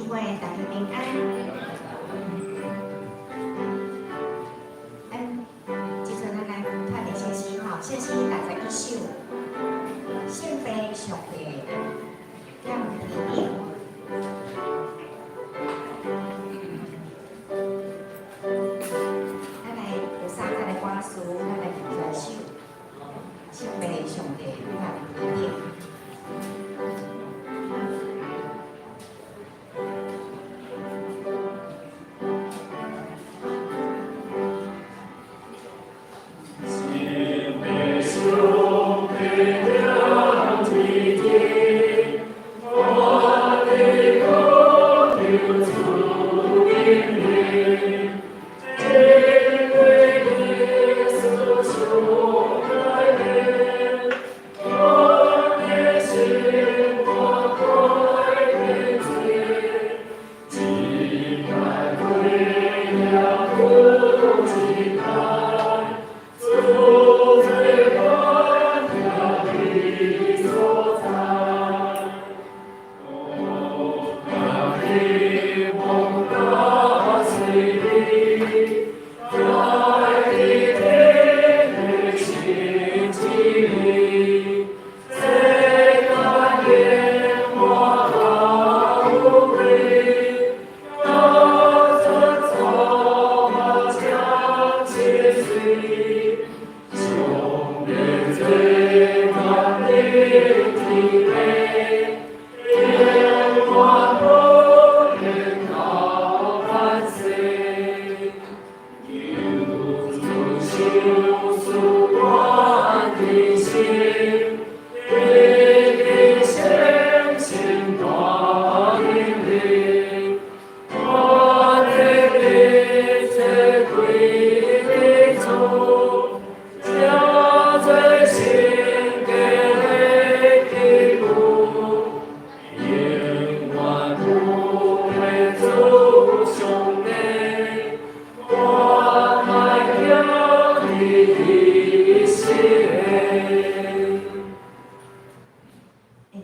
姊妹，大家平安。咱這陣咱來看下聖詩吼，聖詩61首，聖父上帝踮天頂。咱來有三節的歌詞，咱來唱這首。聖父上帝踮天頂。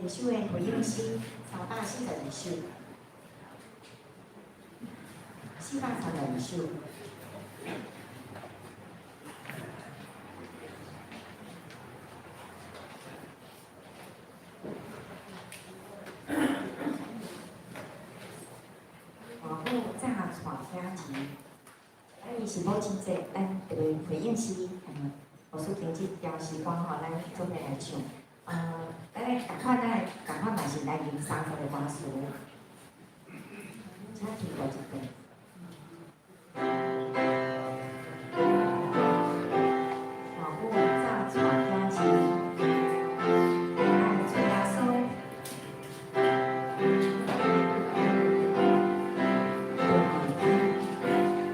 首的回應詩342首，432首。大母早帶囝兒，咱伊是母親節，咱這個回應詩，牧師經這條時光吼，咱準備來唱。咱來仝款，咱來仝款嘛是來吟三節的歌詞，請聽過一遍。大母早帶囝兒，愛主耶穌，對伊，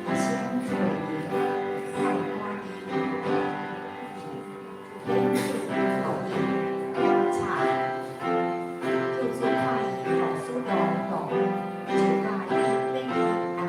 一生為伊愛歡喜，天主予伊檢查，救主看伊服侍勞動，就佮伊免去安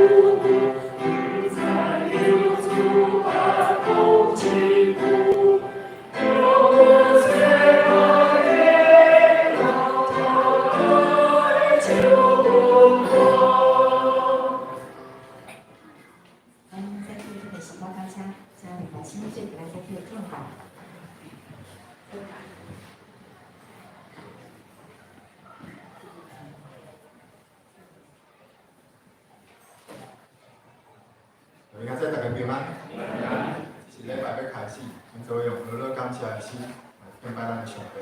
你在有主阿公基督，有最愛的老來救我。咱再聽這個詩歌到這，請來請做咱再去敬拜。應該在大家平安。這是禮拜欲開始，阮做用樂樂感謝的心來敬拜咱的上帝。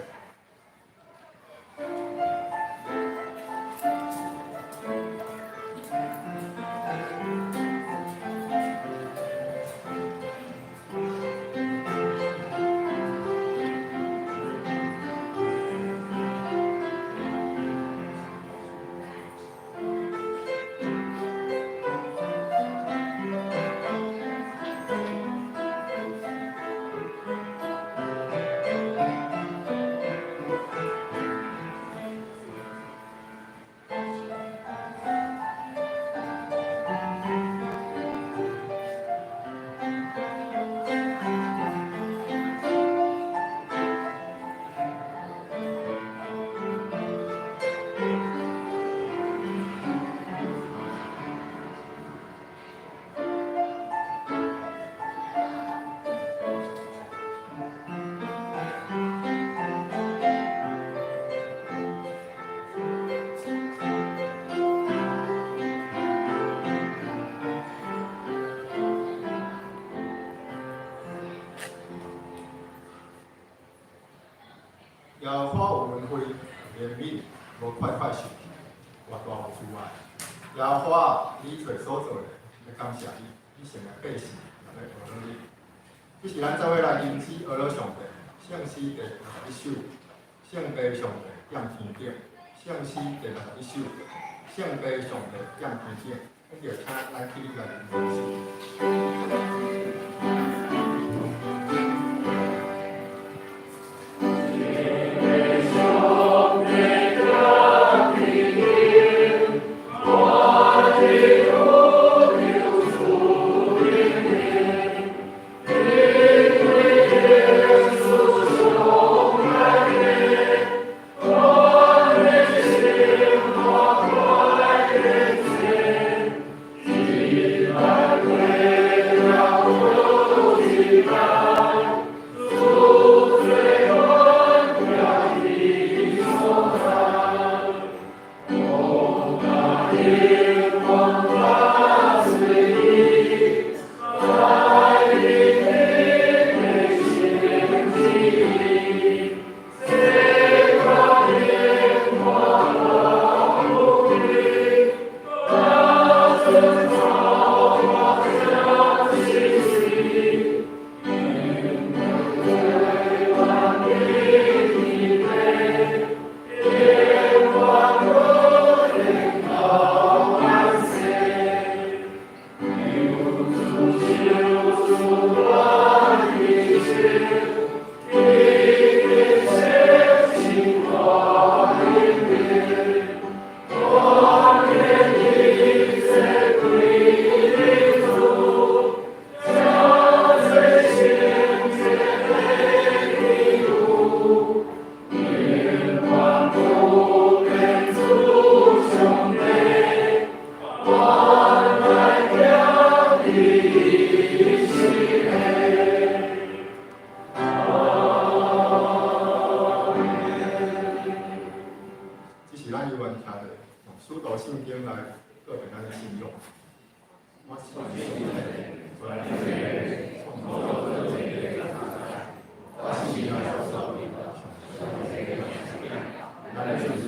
耶和華有恩惠，憐憫，無快快生氣，偌大有慈愛。耶和華，你揣所做的，欲感謝你，你聖的百姓也欲學你。這是咱做伙來認知學了上帝，聖詩第61首，聖父上帝踮天頂，聖詩第61首，聖父上帝踮天頂，阮就請咱起立來認識。這是咱猶原聽著，用使徒信經來告白咱的信仰。我信創造天地的我信耶穌咱的救主，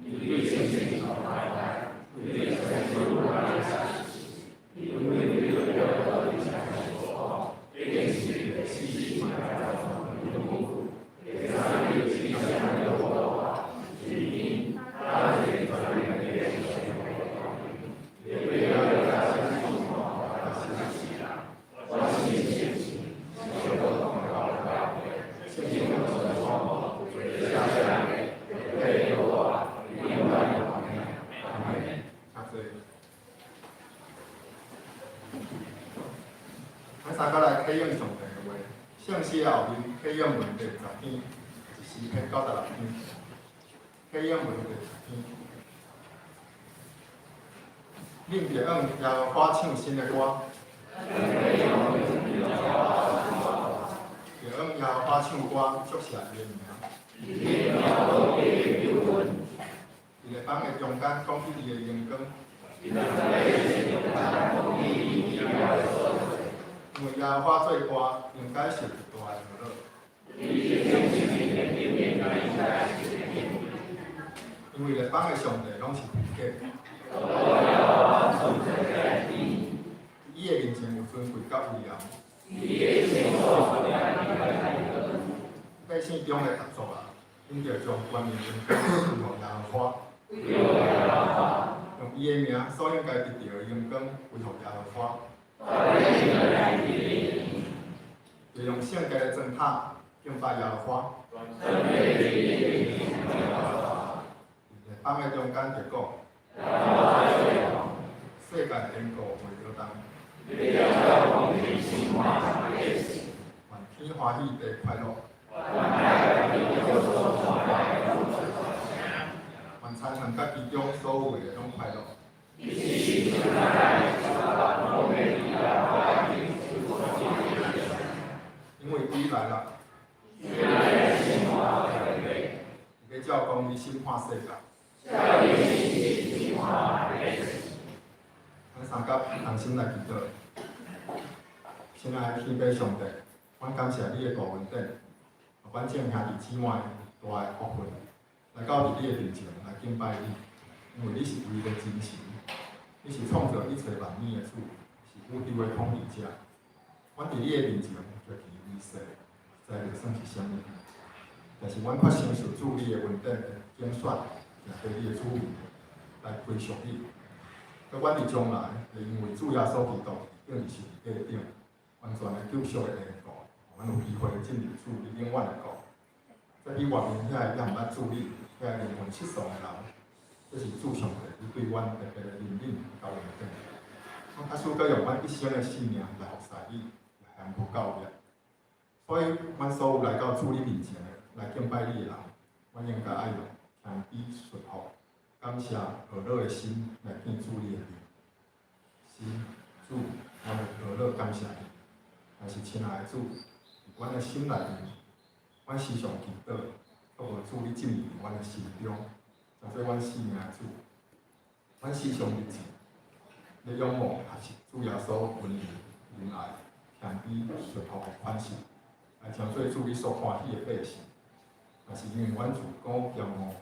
伊對聖經三甲來啟應上帝的話，聖詩的後面啟應文第十篇，是詩篇96篇，啟應文第十篇。恁著按耶和華唱新的歌，著按耶和華唱歌，祝謝伊的名。佇列邦的中間講起伊的榮光。因為耶和華做大，應該受極大的呵咾。因為列邦的上帝攏是虛假。伊的面前有尊貴佮威嚴。百姓中的各族啊，𪜶著將冠冕榮光歸予耶和華。用伊的名所應該得著的榮光歸予耶和華。就用聖潔的燈塔敬拜耶和華。列邦的中間就講，世界堅固袂搖動。願天歡喜地快樂。願田園佮其中所有的攏快樂。因為伊來啦，伊欲照公義審判世界。咱三甲同心來祈禱。親愛的天父上帝，阮感謝你的大恩典，予阮眾兄弟姊妹大的福分，來到佇你的面前來敬拜你，因為你是唯一的真神，你是創造一切萬物的主，是宇宙的統治者。阮佇你的面前極其微細，毋知欲算是啥物。但是阮卻承受主你的恩典的揀選，行過你的旨意來歸屬你。閣阮佇將來會因為主耶穌基督釘佇十字架頂，完全的救贖的緣故，阮有機會進入主你永遠的國。這比外面遐個猶毋捌主你、遐個靈魂失喪的人，這是主上帝你對阮特別的憐憫佮恩典。阮假使閣用阮一生的性命來服侍你，也嫌無夠力。所以，阮所有來到主你面前的來敬拜你的人，阮應該愛用謙卑順服、感謝呵咾的心來見主你的面。是，主，阮會呵咾感謝你。但是，親愛的主，佇阮的心內面，阮時常祈禱，閣無主你進入阮的心中，成做阮生命的主。阮時常立志，咧仰望學習主耶穌溫柔、仁愛、謙卑、順服的款式，來成做主你所歡喜的百姓。但是因為阮自古驕傲，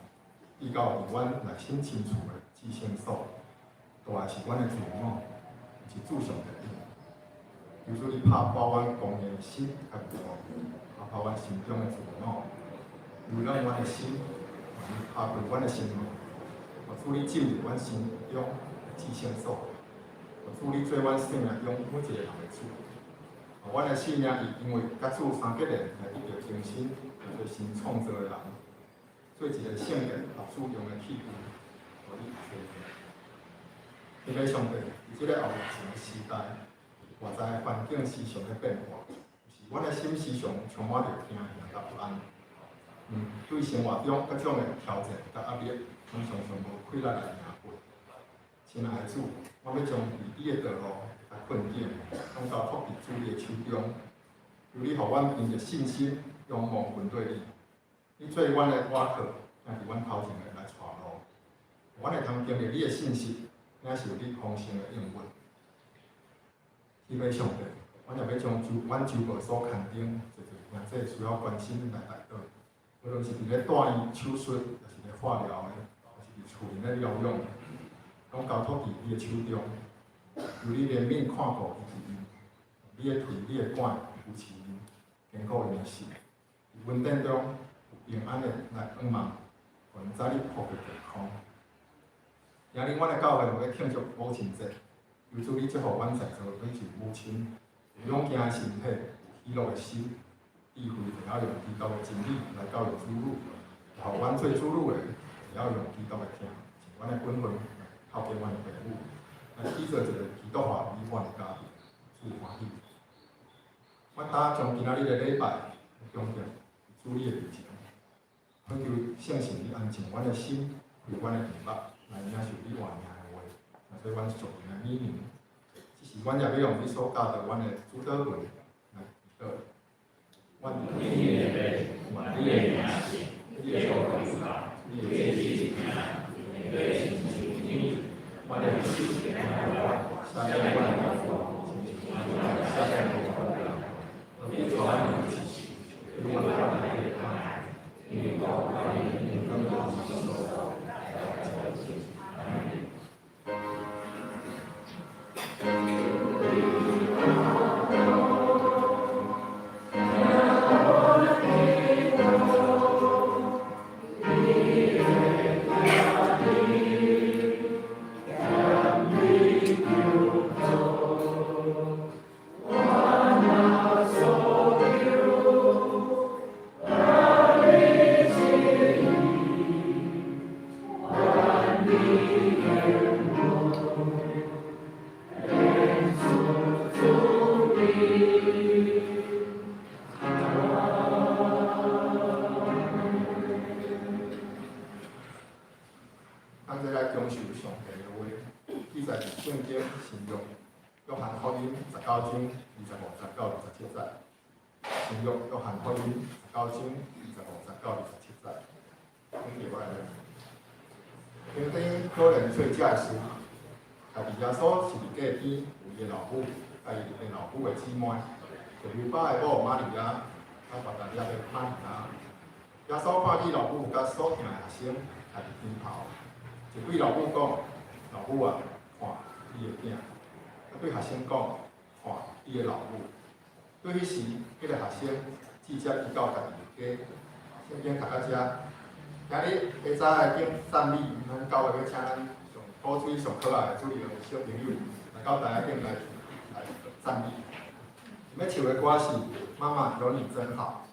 至到佇阮內心深處的至聖所，都還是阮的自我，毋是主上帝你。求主你拍破阮剛硬的心佮自我，拍破阮心中的自我，柔軟阮的心，予你拍開阮的心門，予主你進入阮心中的至聖所，予主你做阮生命中每一個人的主。予阮的生命會因為佮主相結連來得著更新，成做新創造的人，做一個聖潔合主用的器具，予你揣見。天父上帝，佇這个後疫情的時代，外在的環境時常咧變化，有時阮的心時常充滿著驚嚇佮不安。對生活中各種的挑戰佮壓力，阮常常無氣力來應付。親愛的主，我欲將佇你的道路佮困境，攏交託佇主你的手中。求你予阮憑著信心，勇猛跟綴你。你做阮的倚靠，行佇阮頭前的來帶路。阮會通經歷你的信實，領受你豐盛的應允。天父上帝，阮也欲將周阮周報所牽頂濟濟兄弟需要關心來代禱。無論是佇咧大醫手術，抑是咧化療的，抑是佇厝裡咧療養的，攏交託佇你的手中。求你憐憫看顧伊及𪜶，你的腿、你的肝扶持𪜶，堅固𪜶的心。佇恩典中有平安的來向望，予𪜶早日復復健康。今日阮的教會欲慶祝母親節，求主你祝福阮在座每一位母親，有勇健的身體，有喜樂的心，智慧會曉用基督的真理來教育子女，予阮做子女的會曉用基督的疼，盡阮的本分來孝敬阮的父母，來締造一個基督化美滿的家庭，主歡喜。阮今將今仔日的禮拜恭敬主你的面前，懇求聖神你安靜阮的心，開阮的耳目，來領受你活命的話，所以阮屬靈的米糧，這是阮也欲用你所教導阮的主禱文來祈禱。阮你的父，願你的名聖，你的國臨到，你的旨意行，你的親像天，阮的下面阮的下面你做阮的你阮的你國咱這來享受上帝的話，記載佇聖經新約約翰福音19章25節到27節。新約約翰福音十九章25節到27節。請入來。天頂可憐做這的事，家己耶穌是佇隔邊有伊的老母，佮伊的老母的姊妹，克流巴的某瑪利亞，佮瑪達肋的瑪利亞。耶穌看見老母佮所疼的學生徛佇邊頭，就對老母講：老母啊，看你的囝。啊，對學生講：看你的老母。對彼時，彼個學生直接伊到家己的家。聖經讀到遮，今日下早的敬讚美，咱教會欲請咱上古錐上可愛的主任小朋友來到台仔頂來讚美。欲唱的歌是《媽媽有你真好》。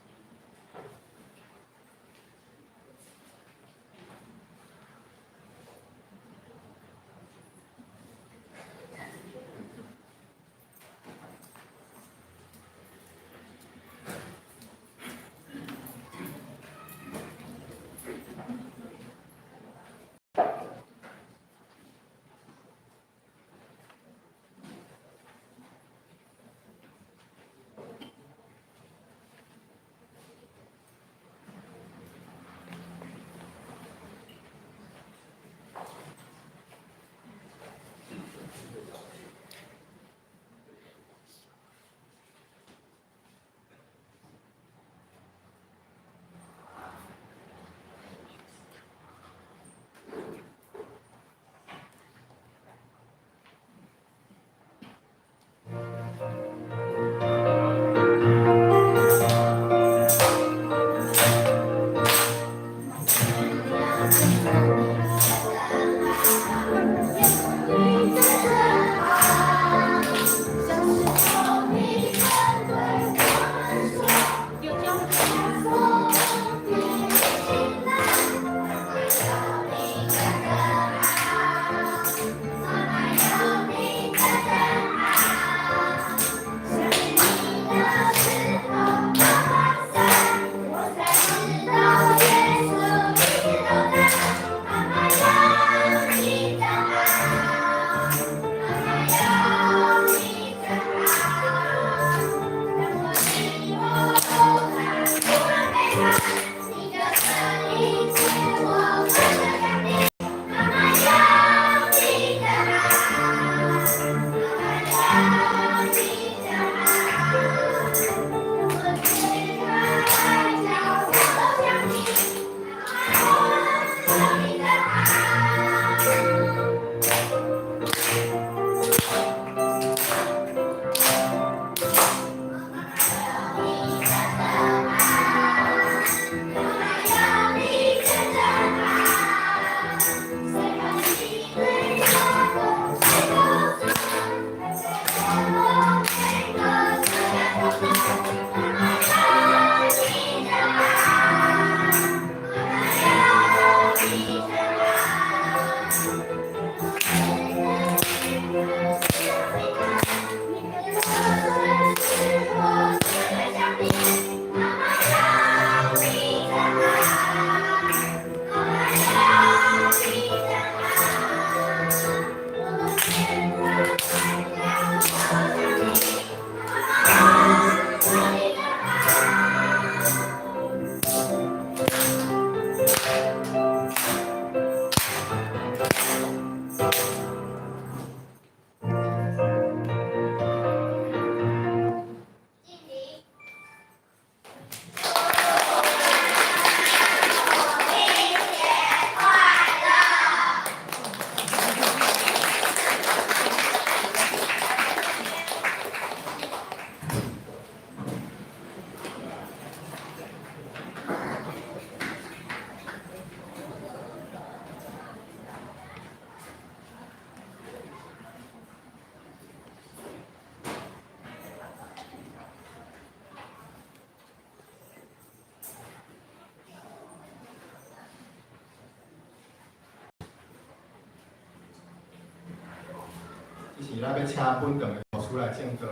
这是咱欲請本堂的牧師來證道。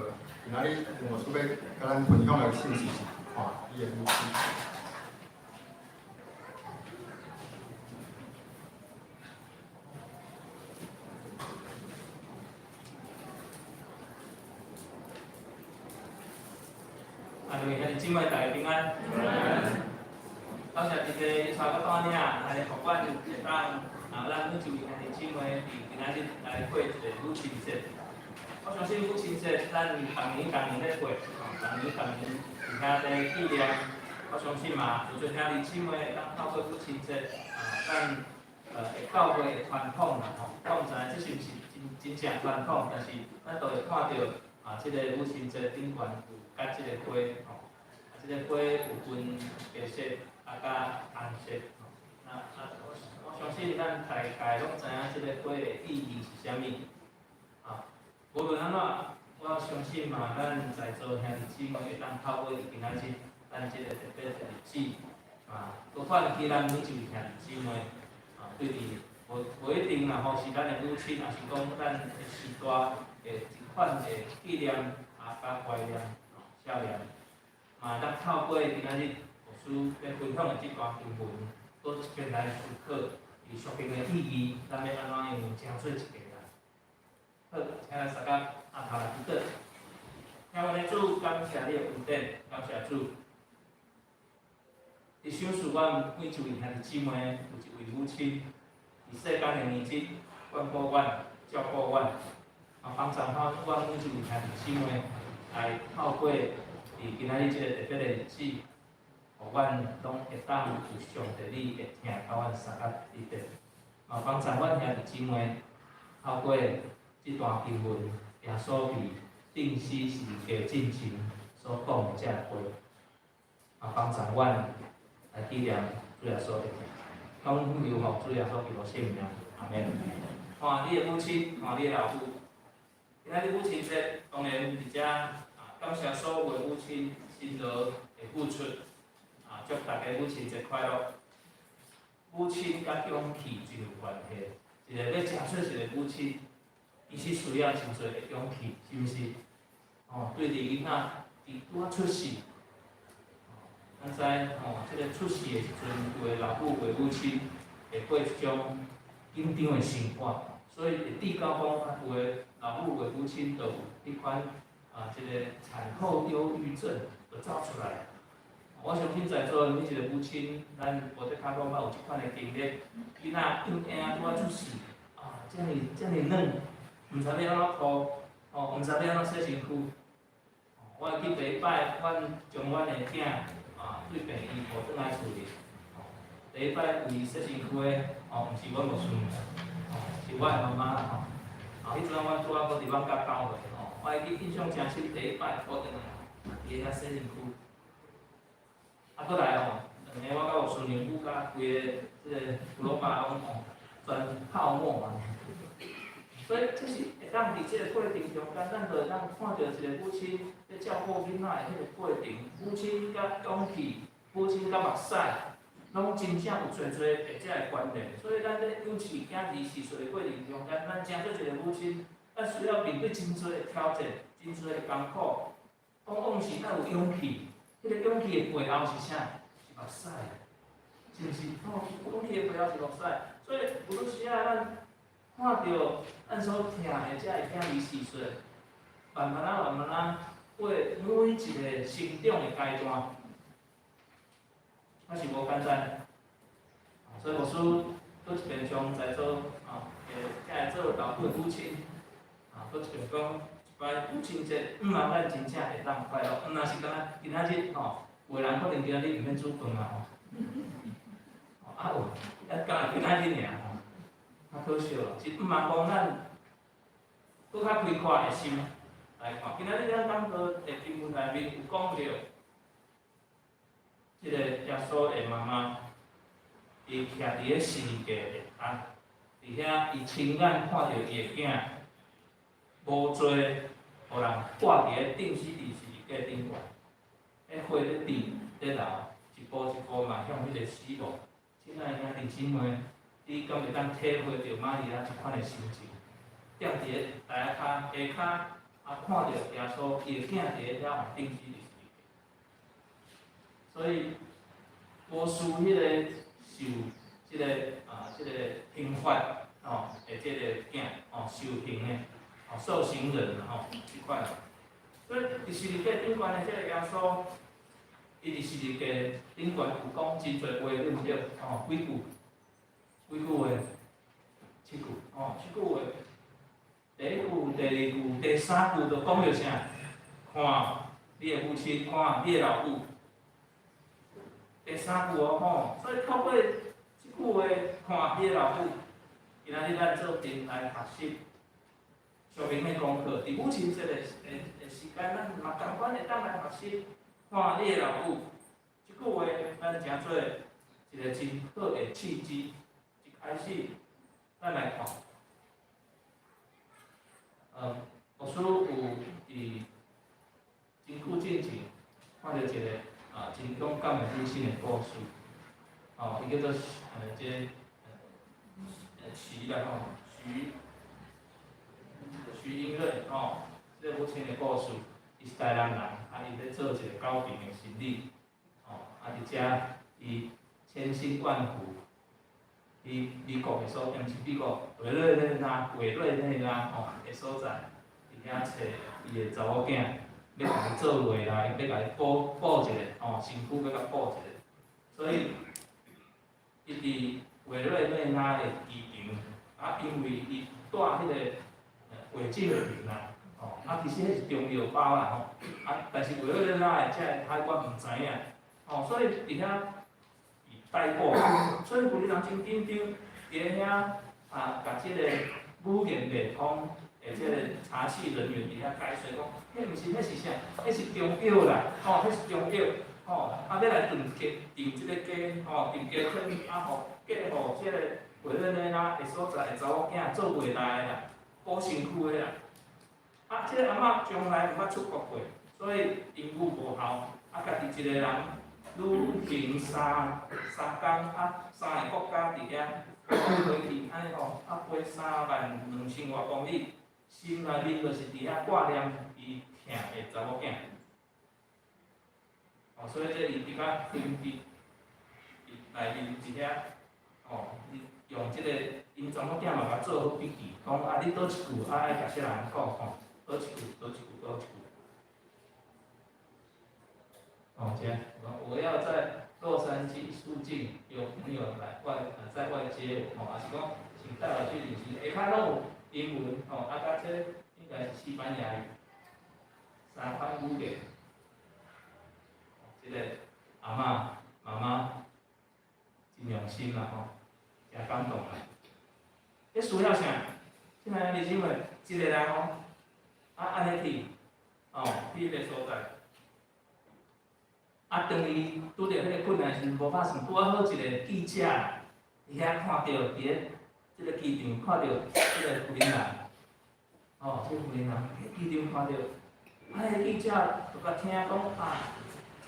今仔日牧師欲共咱分享的信息是看你的母親。啊，各位兄弟姊妹，大家平安。感謝這個帶我帶領來予阮會當啊，咱每一位兄弟姊妹佇今仔日來過一個母親節。我相信母親節，咱逐年逐年咧過，吼，逐年逐年佇遐咧紀念。我相信嘛，有濟兄弟姊妹會當透過母親節啊，咱的教會的傳統啦，吼，我毋知影這是毋是真真正傳統，但是咱都會看著啊，這個母親節頂懸有結這個花，吼，啊，這個花有分白色啊，佮紅色，吼。那啊，我相信咱大概攏知影這個花的意義是啥物，啊，無論按怎，我相信嘛，咱在座兄弟姊妹會當透過今仔日咱這個特別的日子，啊，閣喚起咱每一位兄弟姊妹，啊，對佇無一定啦吼，是咱的母親，抑是講咱的時代的一款的紀念啊，佮懷念、思念，嘛，當透過今仔日牧師欲分享的這段經文，閣一遍來思考伊屬靈的意義，咱欲按怎樣成做一家人。好，請咱大家徛頭來祈禱。聽阮的主，感謝你的恩典，感謝主。你賞賜阮每一位兄弟姊妹有一位母親，佇世間的年日，關顧阮、照顧阮，啊，幫助阮阮每一位兄弟姊妹來透過佇今仔日這個特別的日子，予阮攏會當有上帝你的疼佮阮相佮彼得，啊，幫助阮兄弟姊妹透過這段經文，耶穌佇釘死十字架進前所講的這話，啊，幫助阮來紀念主耶穌的疼。講求予主耶穌基督聖名，阿門。看你的母親，看你的老母。今仔日母親節，當然佇遮啊，感謝所有的母親辛勞的付出，啊，祝大家母親節快樂。母親佮勇氣真有關係，一個欲成做一個母親，其實需要真濟的勇氣，是毋是？哦，對佇囡仔佇拄仔出世，咱知吼，這個出世的時陣，有的老母，有的母親會過一種緊張的生活，所以會致到講，有的老母，有的母親就有彼款啊，這個產後憂鬱症就走出來。我相信在座每一個母親，咱無得較攏捌有這款的經歷，囡仔嬰兒拄仔出世，啊，遮爾遮爾軟，毋知欲按怎抱，哦，毋知欲按怎洗身軀。我會記第一擺，阮將阮的囝啊，對病院抱轉來厝裡，第一擺為伊洗身軀的，哦，毋是阮牧師，哦，是我的媽媽吼。啊，彼陣阮拄仔閣佇阮家教會，吼，我會記印象誠深，第一擺抱轉來，伊佇遐洗身軀。啊，閣來吼，兩個我佮牧師娘母佮規个這個普羅巴攏吼全泡沫啊。所以這是會當佇這個過程中間，咱就會當看著一個母親咧照顧囡仔的彼個過程，母親佮勇氣，母親佮目屎，攏真正有濟濟的這个關聯。所以咱咧養飼囝兒序細的過程中間，咱成做一個母親，咱需要面對真濟的挑戰，真濟的艱苦，往往是愛有勇氣。彼個勇氣的背後是啥？是目屎，是毋是？哦，勇氣的背後是目屎。所以有當時仔咱看著咱所疼的這个囝兒序細，慢慢仔、慢慢仔過每一個成長的階段，抑是無簡單。所以牧師閣一遍將在座啊，會做老母的母親，啊，閣一遍講。擺母親節，毋通咱真正會當快樂，毋若是敢若今仔日吼，有的人可能今仔日毋免煮飯啊吼，啊有，啊敢若今仔日爾吼，較可惜咯，是毋通講咱閣較開闊的心來看，今仔日咱講道的經文內面有講著，這個耶穌的媽媽，伊徛佇咧十字架的啊，佇遐伊親眼看著伊的囝無罪。予人掛佇咧釘死佇十字架頂懸，彼血咧滴咧流，一步一步邁向彼個死路。親愛的兄弟姊妹，你敢會當體會著瑪利亞這款的心情？踮佇咧台仔跤下跤，啊，看著耶穌，伊的囝佇咧遐予釘死佇十字架。所以，無輸彼個受這个啊，這个刑罰吼的這个囝吼，受刑的吼，受刑人吼，這款。所以佇十字架頂懸的這个耶穌，伊佇十字架頂懸有講真濟話，對毋對？吼，幾句？幾句話？七句，吼，七句話。第一句、第二句、第三句就講著啥？看你的母親，看你的老母。第三句哦，吼，所以透過這句話，看你的老母，今仔日咱做陣來學習屬靈的功課。佇母親節的時間，咱嘛仝款會當來學習看你的老母。這句話，咱誠做一個真好的契機。一開始，咱來看，牧師有佇真久進前看著一個啊，真勇敢的母親的故事。哦，伊叫做這個徐啦吼，徐英瑞吼，這個母親的故事，伊是台南人，啊，伊咧做一個狗爿的生理，吼，啊，佇遮伊千辛萬苦，去美國的所，毋是美國，委內瑞拉，委內瑞拉吼的所在，佇遐揣伊的查某囝，欲共伊做伙來，欲共伊補補一下，吼，身軀欲共補一下，所以伊佇委內瑞拉的機場，啊，因為伊帶彼個違禁品啦，吼，啊，其實彼是中藥包啦，吼，啊，但是委內瑞拉的這个海關毋知影，吼，所以佇遐被逮捕，所以有人真緊張，佇遐啊，共這个語言袂通的這個查緝人員佇遐解釋講，彼毋是，彼是啥？彼是中藥啦，吼，彼是中藥，吼，啊，欲來斷假，訂這個假，吼，訂假貨，啊，予嫁予這个委內瑞拉的所在的查某囝做袂來的啦，補身軀的啦。啊，這个阿嬤從來毋捌出國過，所以英語無效，啊，家己一个人旅行三工，啊，三个國家佇遐飛去，按呢吼，啊，飛3萬2千外公里，心內面就是佇遐掛念伊疼的查某囝。哦，所以這伊比較飛機，伊內面佇遐，哦，伊用這个𪜶查某囝嘛共做好筆記，講啊，你佗一句啊愛共啥人講吼，佗一句，佗一句，佗一句。哦，這樣，我要在洛杉磯附近有朋友來外，在外接我，吼，抑是講請帶我去旅行，下跤攏有英文，吼，啊，佮這應該是西班牙語，三款語言。這個阿嬤、媽媽真用心啦，吼，誠感動啦。這需要啥？親愛的弟兄姊妹，一個人吼，啊，按呢去，哦，去彼个所在。啊，當伊拄著彼个困難時，無拍算，拄仔好一個記者，佇遐看著，佇咧這个機場看著這个婦人，哦，這个婦人，佇機場看著，啊，彼个記者就共聽講啊，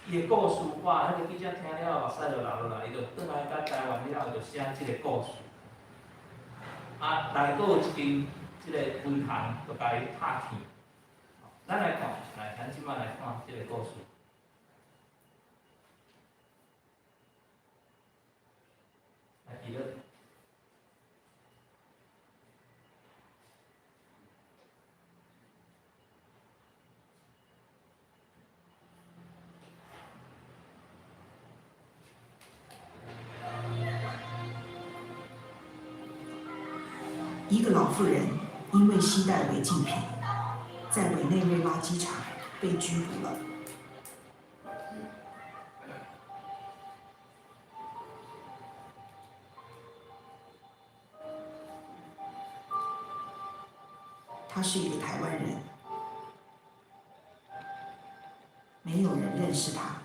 伊的故事，哇，彼个記者聽了目屎就流落來，伊就轉來到台灣了後，就寫這个故事。啊，內閣有一間這个分行，就共伊拍去。咱來看，來，咱這擺來看這个故事。來，記錄。一個老婦人因為攜帶違禁品，在委內瑞拉機場被拘捕了。他是一個台灣人，沒有人認識他。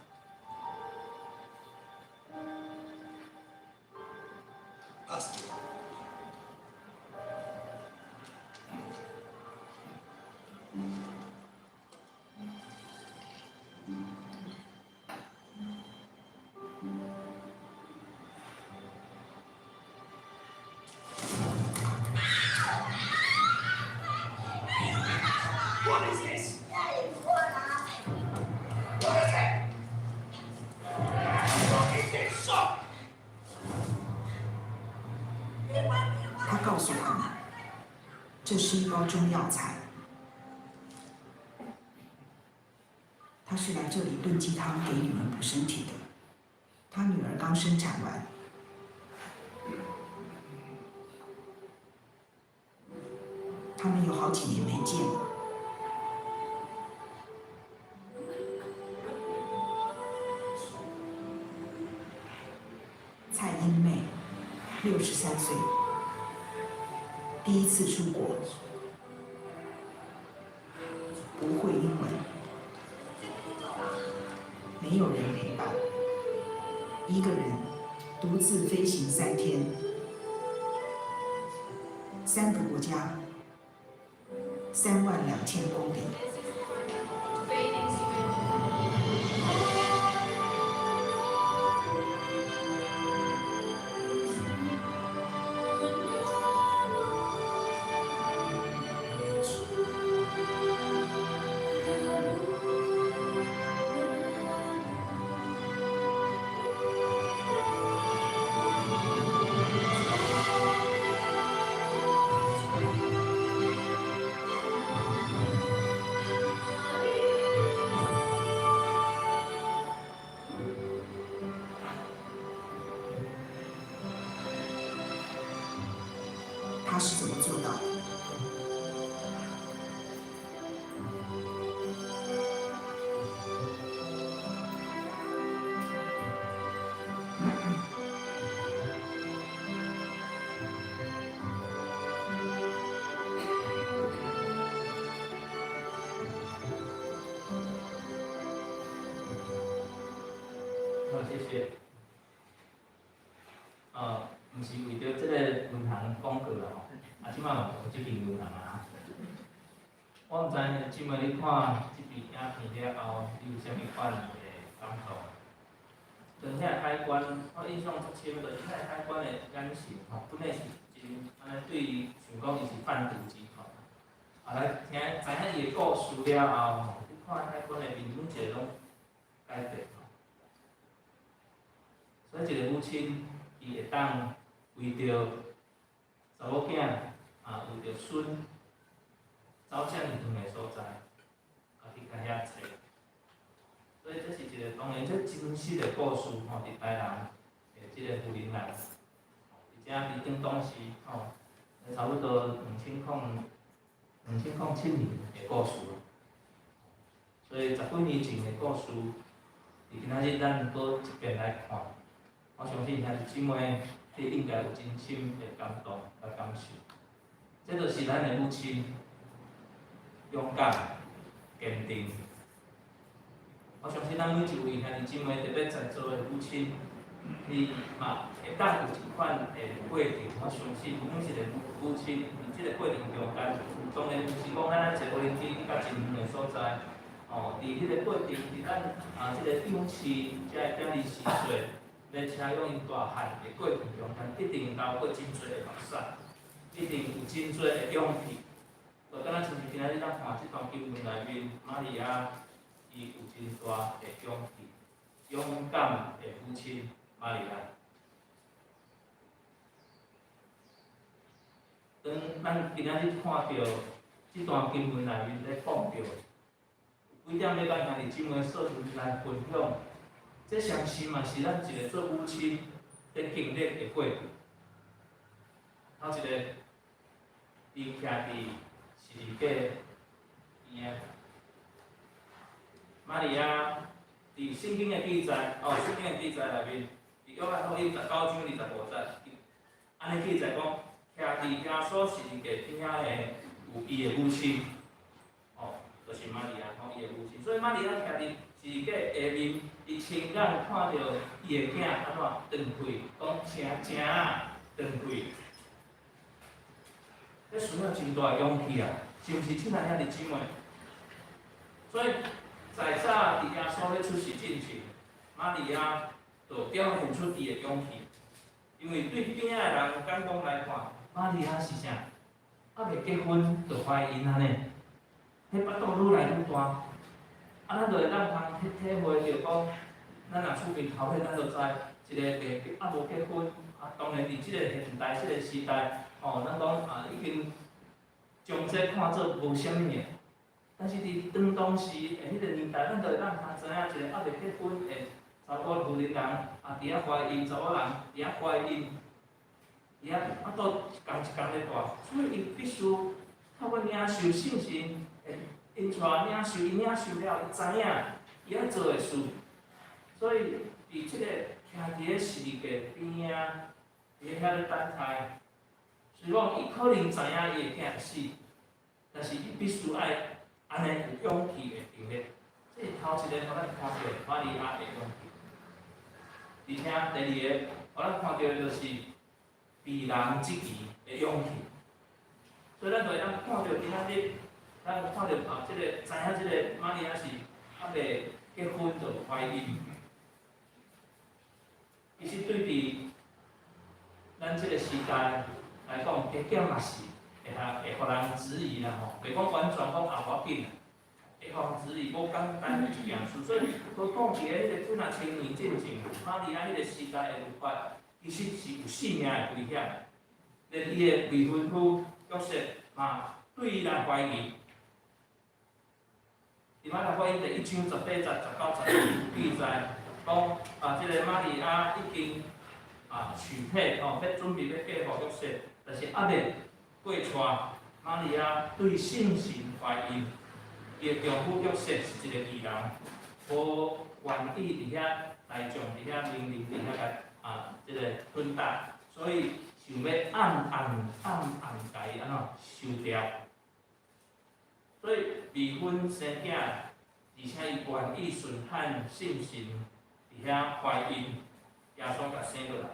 What is this? What is it? What is this soap? 他告訴他們，這是一包中藥材。他是來這裡燉雞湯給女兒補身體的。他女兒剛生產完，他們有好幾年沒見了。蔡英妹，63歲，第一次出國，不會英文，沒有人陪伴，一個人獨自飛行3天，3個國家，3萬2千公里。他是怎麼做到的？好，謝謝。毋是為著這个銀行廣告啦吼，啊，這擺嘛有這間銀行啊。我毋知這擺你看這部影片了後，你有啥物款的感動？當遐海關，我印象足深，就是遐海關的眼神吼，本來是真按呢對，想講伊是販毒集團。啊，來聽知影伊的故事了後，吼，你看海關的面每一个攏改變吼。所以一個母親，伊會當為著查某囝，啊，為著孫，走遮爾遠的所在，啊，去共遐揣。所以這是一個當然，這真實的故事吼，佇台南的這個婦人內，而且佇當當時吼，差不多2007年的故事。所以十幾年前的故事，佇今仔日咱閣一遍來看，我相信兄弟姊妹，你應該有真深的感動佮感受。這就是咱的母親，勇敢、堅定。我相信咱每一位兄弟姊妹，特別在座的母親，你嘛會當有這款的過程。我相信每一個母親，佇這個過程中間，當然毋是講咱坐無人機去到真遠的所在，哦，佇彼個過程，佇咱啊這個養飼這个囝兒四歲，欲車養𪜶大漢的過程中間，一定流過真濟的目屎，一定有真濟的勇氣。就敢若親像今仔日咱看這段經文內面，瑪利亞伊有真大的勇氣，勇敢的母親瑪利亞。當咱今仔日看著這段經文內面咧講著，有幾點欲共兄弟姊妹做陣來分享，這相信嘛是咱一個做母親咧經歷的過程。頭一個，伊徛佇十字架邊仔。瑪利亞佇聖經的記載，哦，聖經的記載內面，佇約翰福音19章25節，按呢記載講，徛佇耶穌十字架邊仔的有伊的母親，哦，就是瑪利亞，吼，伊的母親。所以瑪利亞徛佇十字架下面，伊親眼看著伊的囝按怎斷氣，講聲聲啊斷氣。這需要真大的勇氣啊，是毋是親愛兄弟姊妹？所以在早佇耶穌咧出世進前，瑪利亞就表現出伊的勇氣，因為對邊仔的人眼光來看，瑪利亞是啥？猶未結婚就懷孕啊呢？彼腹肚愈來愈大，啊，咱就會當通體會著講，咱若出面頭歲，咱就知一个未猶無結婚，啊，當然佇這个現代這个時代，吼，咱講啊已經將這看做無啥物的，但是佇當時的彼個年代，咱就會當通知影一個猶未結婚的查某婦人人啊，佇遐懷孕，查某人佇遐懷孕，佇遐腹肚一工一工咧大，所以伊必須透過領受聖神的引帶，領受伊領受了，伊知影伊愛做的事，所以佇這个徛佇咧十字架邊仔，佇遐咧等待。雖講伊可能知影伊的囝會死，但是伊必須愛按呢有勇氣的頂咧。這是頭一個，予咱看著瑪利亞的勇氣。而且第二个，予咱看著的就是被人質疑的勇氣。所以咱就會當看著今仔日，咱看著啊，這個知影這個瑪利亞是猶未結婚就懷孕。其實對佇咱這個時代來講，加減嘛是會予會予人質疑啦吼，袂講完全講也無要緊啦，會予人質疑，無簡單的一件事。所以，佫講佇咧彼個幾若千年進前，瑪利亞彼個時代的律法，其實是有性命的危險。連伊的未婚夫約瑟嘛，對伊來懷疑。佇馬太福音第一章18節、19節記載，講啊，這個瑪利亞已經啊許配吼，欲準備欲嫁予約瑟，但是猶未過娶，瑪利亞對聖神懷孕，伊的丈夫約瑟是一個義人，無願意佇遐大眾佇遐明明佇遐共啊，這個吞打，所以想欲暗暗暗暗共伊按怎收掉。所以未婚生囝，而且伊願意順罕聖神佇遐懷孕，耶穌共生落來，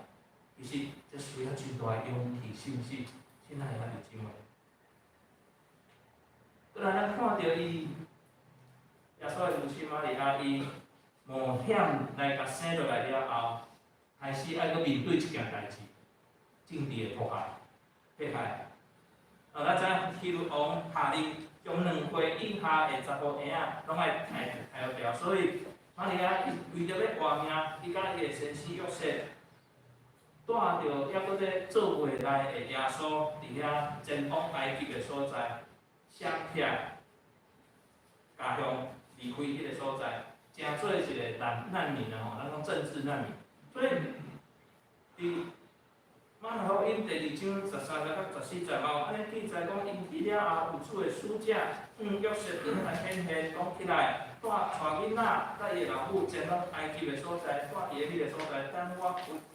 其實這需要真大的勇氣，是毋是？親愛的兄弟姊妹，過來咱看著伊，耶穌的母親瑪利亞，伊冒險來共生落來了後，開始愛閣面對一件代誌，政治的迫害、迫害。啊，咱知影希律王下令將2歲以下的查埔嬰仔攏愛刣刣掉，所以瑪利亞伊為著欲活命，伊佮伊的先生約瑟，帶著猶閣咧做袂來的耶穌，佇遐前往埃及的所在，閃避家鄉離開彼個所在，成做一個難民啊吼，咱講政治難民。所以，佇馬太福音第二章13節到14節嘛有按呢記載講，𪜶去了後，有主的使者向約瑟轉來顯現，講起來，帶囡仔佮伊的老母前往埃及的所在，蹛佇彼個所在，等我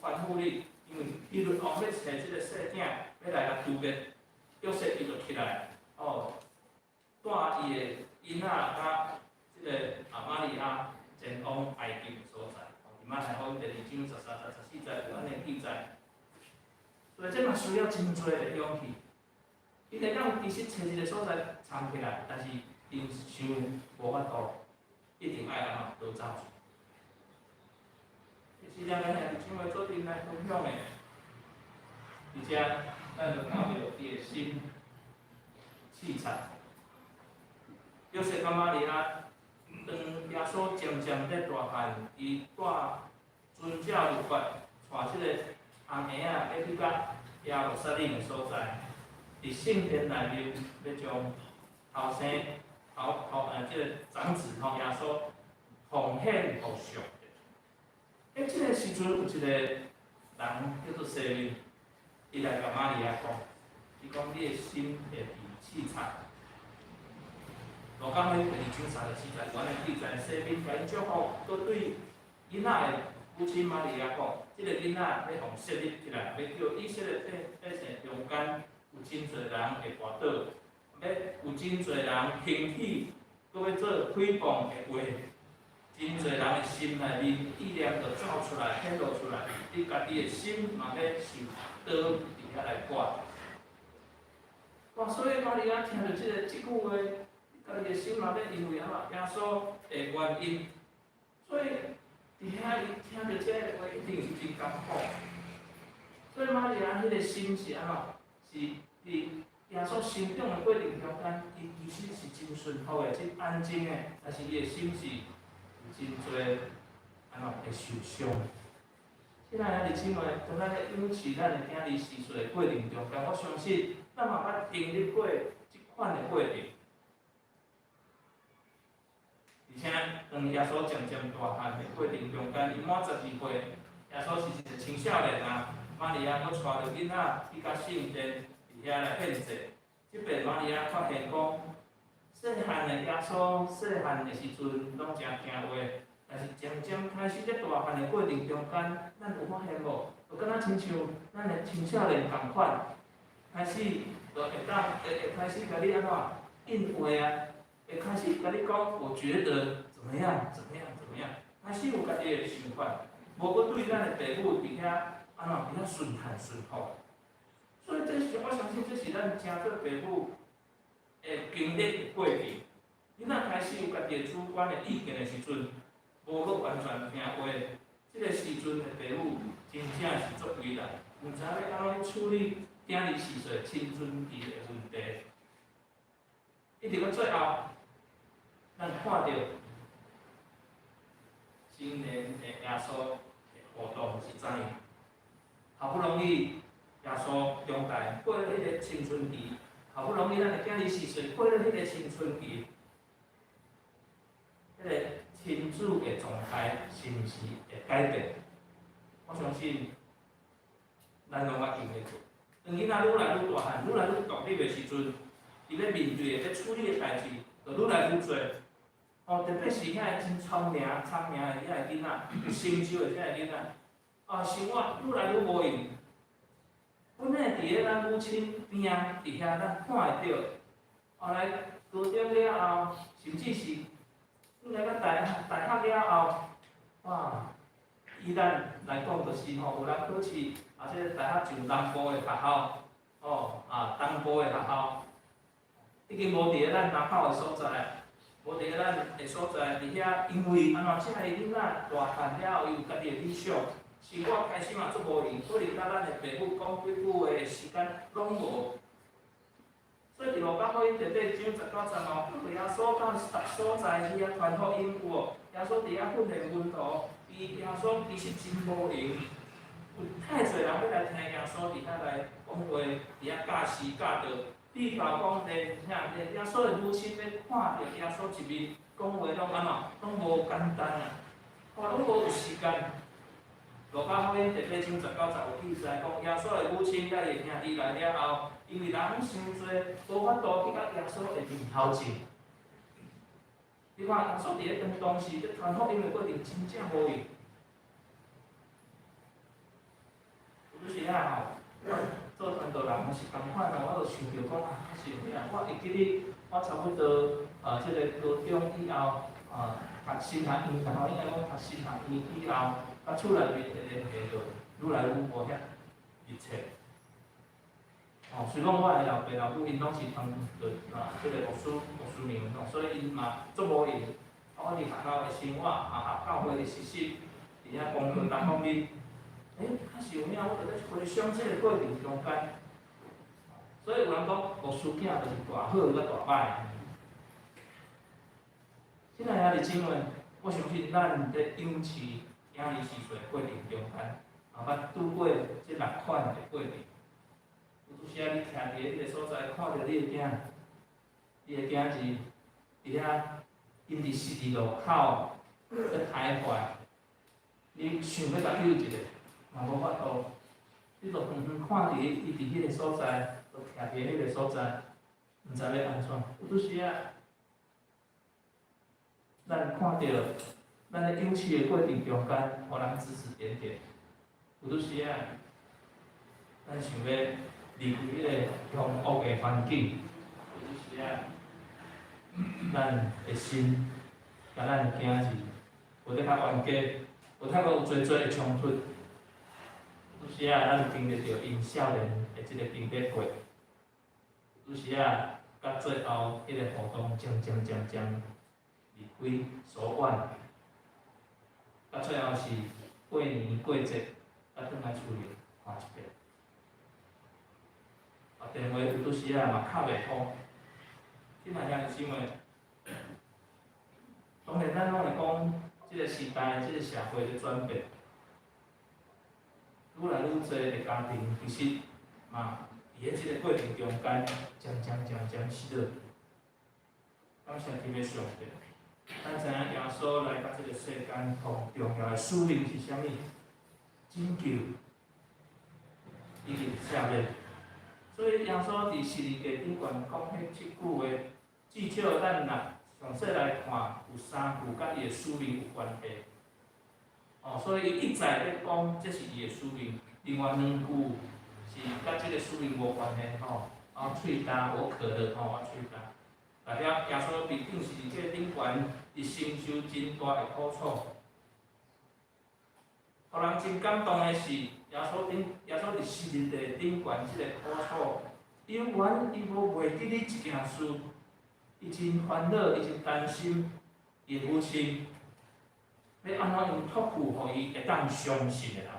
吩咐你，因為希律王欲揣這個細囝，欲來共誅滅。約瑟伊就起來，哦，帶伊的囡仔佮這個啊瑪利亞前往埃及的所在。佇馬太福音第二章13節、14節有按呢記載。所以這嘛需要真濟的勇氣。伊會當其實揣一個所在藏起來，但是𪜶想無法度，一定愛按怎逃走。這是兩個兄弟姊妹做陣來分享的，而且咱就看著伊的心淒慘。約瑟佮瑪利亞，當耶穌漸漸咧大漢，伊帶遵照律法，帶這個紅嬰仔欲去到耶路撒冷的所在，佇聖殿內面欲將頭生頭頭這個長子吼耶穌奉獻予上帝。這個時陣有一個人叫做西面，伊來共瑪利亞講，伊講你的心會被刺插。路加福音第二章34節，有按呢記載，西面共𪜶祝福，閣對囡仔的母親瑪利亞講，這個囡仔欲予設立起來，欲叫以色列百姓中間有真濟人會跋倒，欲有真濟人興起，閣欲做毀謗的話，真濟人的心內面意念就走出來，顯露出來，你家己的心嘛欲受刀佇遐來割。哇！所以瑪利亞聽著這句話，家己的心嘛欲因為按怎耶穌的原因，所以佇遐伊聽著這個話，一定是真艱苦。所以瑪利亞彼個心是按怎？是佇耶穌成長的過程中間，伊其實是真順服的、真安靜的，但是伊的心是有真濟按怎會受傷。親愛的兄弟姊妹，當咱咧養飼咱的囝兒四歲的過程中間，我相信咱嘛捌經歷過這款的過程。而且，當耶穌漸漸大漢的過程中間，伊滿12歲，耶穌是一個青少年啊，瑪利亞閣帶著囡仔去到聖殿佇遐來獻祭。這擺瑪利亞發現講，細漢的耶穌細漢的時陣攏誠聽話，但是漸漸開始咧大漢的過程中間，咱有發現無？就敢若親像咱的青少年仝款，開始就會當會會開始共你按怎應話啊？會開始共你講，我覺得怎麼樣？怎麼樣？怎麼樣？開始有家己的想法，無閣對咱的爸母佇遐按怎佇遐順談順服。所以這是我相信，這是咱誠濟爸母會經歷的過程。你若開始有家己的主觀的意見的時陣，無閣完全聽話，這個時陣的爸母真正是足為難，毋知欲按怎去處理囝兒四歲青春期的問題。一直到最後，咱看著青年的耶穌的互動是怎樣？好不容易耶穌長大過了彼個青春期，好不容易咱的囝兒四歲過了彼個青春期，彼個親子的狀態是毋是會改變？我相信咱攏捌經歷過。當囡仔愈來愈大漢，愈來愈獨立的時陣，伊咧面對的、咧處理的代誌，就愈來愈濟。哦，特別是遐个真聰明、聰明的遐个囡仔，有成就的遐个囡仔，啊，生活愈來愈無閒。本來佇咧咱母親邊仔，佇遐咱看會著。後來高中了後，甚至是應該到大大學了後，哇！以咱來講，就是吼，有人考試，啊，這個大學上南部的學校，哦，啊，東部的學校，已經無佇咧咱南口的所在，無佇咧咱的所在，佇遐，因為按怎，這个囡仔大漢了後，伊有家己的理想，生活開始嘛足無閒，可能佮咱的爸母講幾句話的時間攏無。所以佇路加福音第八章十九節嘛，有耶穌到逐所在去遐傳福音有無？耶穌佇遐訓練門徒，伊耶穌其實真無閒，有太濟人欲來聽耶穌佇遐來講話，佇遐教示教導。比如講連遐連耶穌的母親欲看著耶穌一面，講話攏按怎？攏無簡單啊！哦，攏無有時間。路加福音第八章十九節有記載，講耶穌的母親佮伊兄弟來了後，因為人傷濟，無法度去到耶穌的面頭前。你看耶穌佇咧當當時咧傳福音的過程，真正無閒。有時啊吼，做傳道人嘛是仝款啊，我就想著講啊，是有影，我會記得我差不多啊，這個高中以後啊，讀神學院，然後應該講讀神學院以後。啊，厝內面的聯繫就愈來愈無遐密切。哦，雖講我的老爸老母𪜶攏是當做啊，這個牧師牧師娘，所以𪜶嘛足無閒。啊，我佇學校的生活，啊，教會的實習，佇遐功課逐方面，欸，較是有影，我就咧回想這個過程中間。所以有人講，牧師囝就是大好佮大歹。親愛的兄弟姊妹，我相信咱咧養飼囝兒四歲過程中間，也捌拄過這六款的過程。有時啊，你徛佇彼個所在，看著你的囝，你的囝兒佇遐，𪜶佇十字路口咧徘徊，你想欲共救一下，嘛無法度。你就遠遠看佇伊佇彼個所在，就徛佇彼個所在，毋知欲按怎。有時啊，咱看著咱咧養飼的過程中間，予人指指點點。有時啊，咱想欲離開彼個兇惡的環境。有時啊，咱的心佮咱的囝兒有咧較冤家，有較閣有濟濟的衝突。有時啊，咱經歷著𪜶少年的這個經歷過。有時啊，到最後，彼個互動漸漸漸漸離開疏遠，到最後是過年過節，才轉來厝裡看一遍。啊，電話有拄時仔嘛敲袂通。親愛兄弟姊妹，當然咱攏會講，這個時代、這個社會咧轉變，愈來愈濟的家庭其實嘛，佇咧這個過程中間，漸漸漸漸失落。感謝天父上帝，咱知影耶穌來到這個世間，上重要的使命是啥物？拯救以及赦免。所以耶穌佇十字架頂懸講彼七句話，至少咱若詳細來看，有三句佮伊的使命有關係。哦，所以伊一再咧講，這是伊的使命。另外兩句是佮這個使命無關係吼。啊，喙焦，我渴了吼，我喙焦。代表耶穌佇釘十字架頂懸，伊承受真大的苦楚。予人真感動的是，耶穌佇十字架頂懸這个苦楚，猶原伊無袂記得一件事，伊真煩惱，伊真擔心伊的母親，欲按怎樣託付予伊會當相信的人。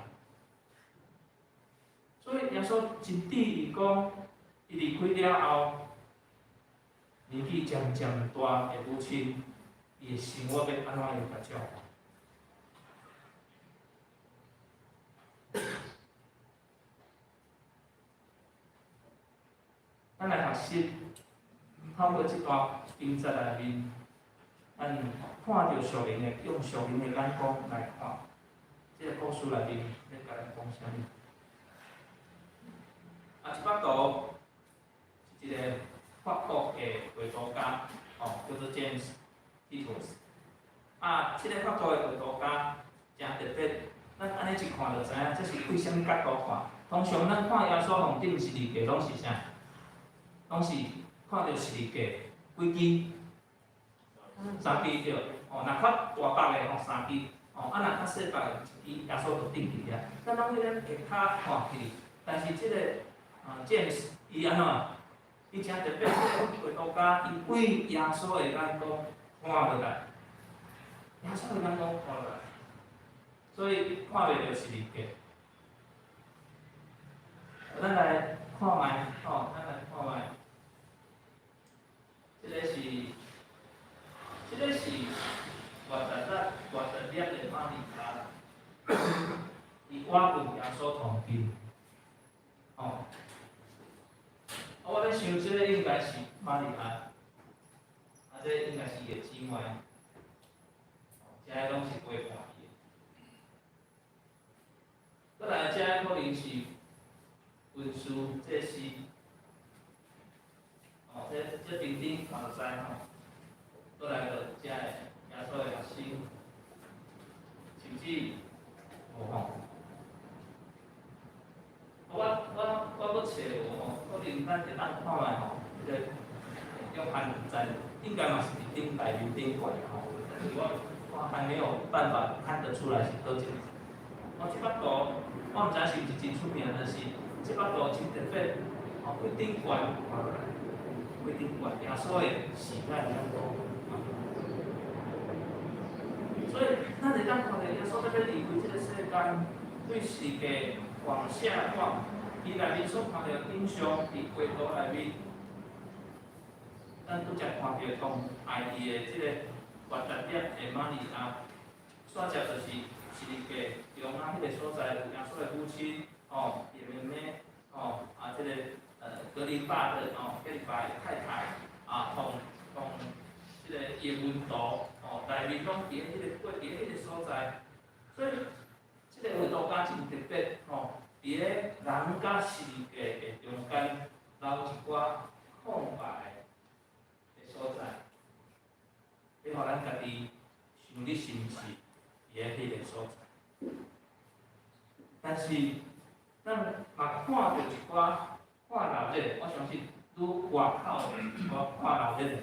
所以耶穌真注意講，伊離開了後，年紀漸漸大的母親，伊的生活欲按怎樣來照顧？咱來學習，透過這段經節內面，咱看著屬靈的，用屬靈的眼光來看，這个故事內面咧共咱講啥物？啊，這幅圖是一个法國的畫圖家，哦，叫做 James Tissot。啊，這个法國的畫圖家誠特別，咱按呢一看就知影，這是對啥物角度看。通常咱看耶穌予釘十字架，攏是啥？攏是看著十字架幾支？三支對。哦，若較大幅的吼三支，哦，啊若較細幅的一支，耶穌就釘佇遐。咱攏彼个下跤看起，但是這个啊，James 伊按怎？伊誠特別，這个畫圖家伊對耶穌的眼光看落來，耶穌的眼光看落來，所以看袂著十字架。咱來看覓，吼，咱來看覓，這个是偌濟粒的瑪利亞啦，伊倚近耶穌同近，吼。啊，我咧想，這个應該是瑪利亞，啊，這个應該是伊的姊妹，這个攏是陪伴伊的。閣來，這个可能是文士祭司，哦，這頂頂看就知吼。閣來就這个耶穌的學生，甚至無吼。我閣揣無吼，可能咱會當看覓吼，這个約翰在應該嘛是佇頂台面頂懸吼，但是我還沒有辦法看得出來是佗一个。哦，這幅圖我毋知是毋是真出名，但是這幅圖真特別，哦，對頂懸看落來，對頂懸耶穌的時代眼光。所以咱會當看著耶穌欲離開這个世間，對十字架往下看，伊內面所看著景象，佇畫圖內面，咱拄才看著講愛伊的這个瑪達肋的瑪利亞，煞接就是十字架中仔彼个所在，有耶穌的母親，哦，伊的妹妹，哦，啊，這个格林巴的哦，格林巴的太太，啊，同同這个伊的門徒，哦，內面攏佇彼个過佇彼个所在，所以這个畫圖家真特別，吼，佇咧人佮十字架的中間留一寡空白的所在，欲予咱家己想咧是毋是佇咧彼个所在。但是咱嘛看著一寡看熱鬧，我相信愈外口的一寡看熱鬧的人，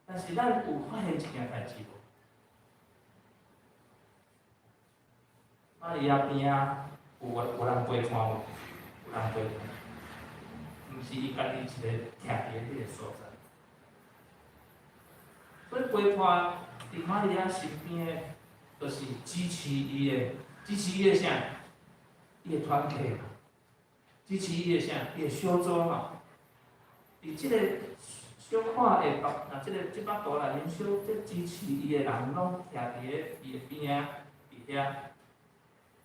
但是咱有發現一件代誌無？瑪利亞邊仔有人陪伴無？有人陪伴，毋是伊家己一个徛佇彼个所在。所以陪伴佇瑪利亞身邊的，就是支持伊的，支持伊的啥？伊的團契。支持伊的啥？伊的小組嘛。佇這個小看的啊，這個這幅圖內面，小這支持伊的人攏徛佇咧伊的邊仔，佇遐。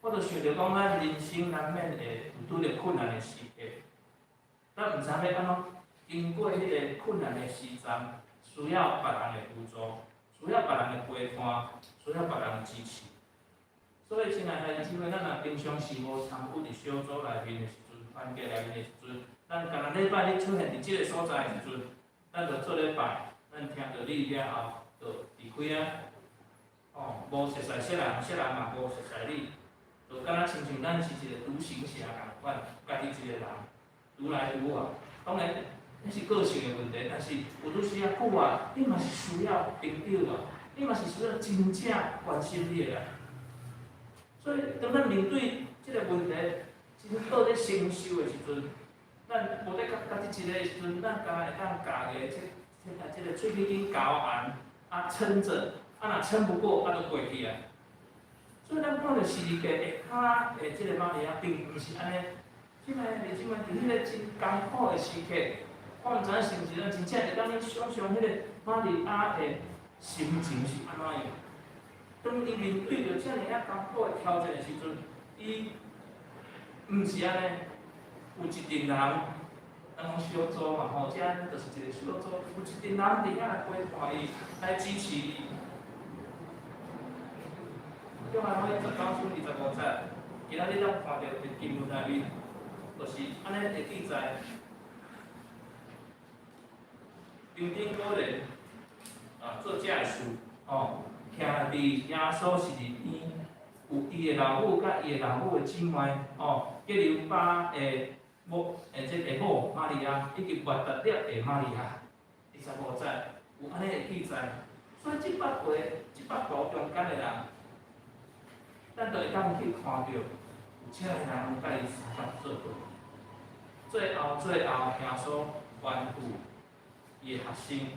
我就想著講，咱人生難免會有拄著困難的時刻，咱毋知欲按怎經過彼個困難的時陣，需要別人的輔助，需要別人的陪伴，需要別人的支持。所以，親愛兄弟姊妹，咱若平常時無參與佇小組內面的時陣，團契內面的時陣，咱敢若禮拜日出現佇這個所在的時陣，咱就做禮拜，咱聽著禮了後就離開啊。哦，無熟似誰人，誰人嘛無熟似你，就敢若親像咱是一個獨行俠仝款，家己一個人獨來獨往。當然，那是個性的問題，但是有拄時仔久啊，你嘛是需要朋友啊，你嘛是需要真正關心你的人。所以，當咱面對這個問題真倒咧承受的時陣，咱無咧家家己一個的時陣，咱敢若會當共個這個喙齒緊咬絚，啊撐著，啊若撐不過，啊就過去啊。所以咱看著十字架下跤的這個瑪利亞，並毋是按呢。這個你這麼佇彼個真艱苦的時刻，我毋知影是毋是咱真正會當去想像彼個瑪利亞的心情是按怎樣。當伊面對著遮爾仔艱苦的挑戰的時陣，伊毋是按呢，有一陣人，咱講小組嘛吼，這就是一個小組，有一陣人佇遐來陪伴伊，來支持伊。約翰福音19章25節，今仔日咱看著佇經文內面，就是按呢會記載。頂頂果然啊，做這个事，吼，徛佇耶穌十字邊，有伊的老母佮伊的老母的姊妹，吼，革流巴的某，這个某瑪利亞，以及抹大拉的瑪利亞，25節有按呢的記載。所以這幅畫、這幅圖中間的人，咱就會當去看著，有遮个人佮伊相做伙。最後，最後，耶穌吩咐伊的學生，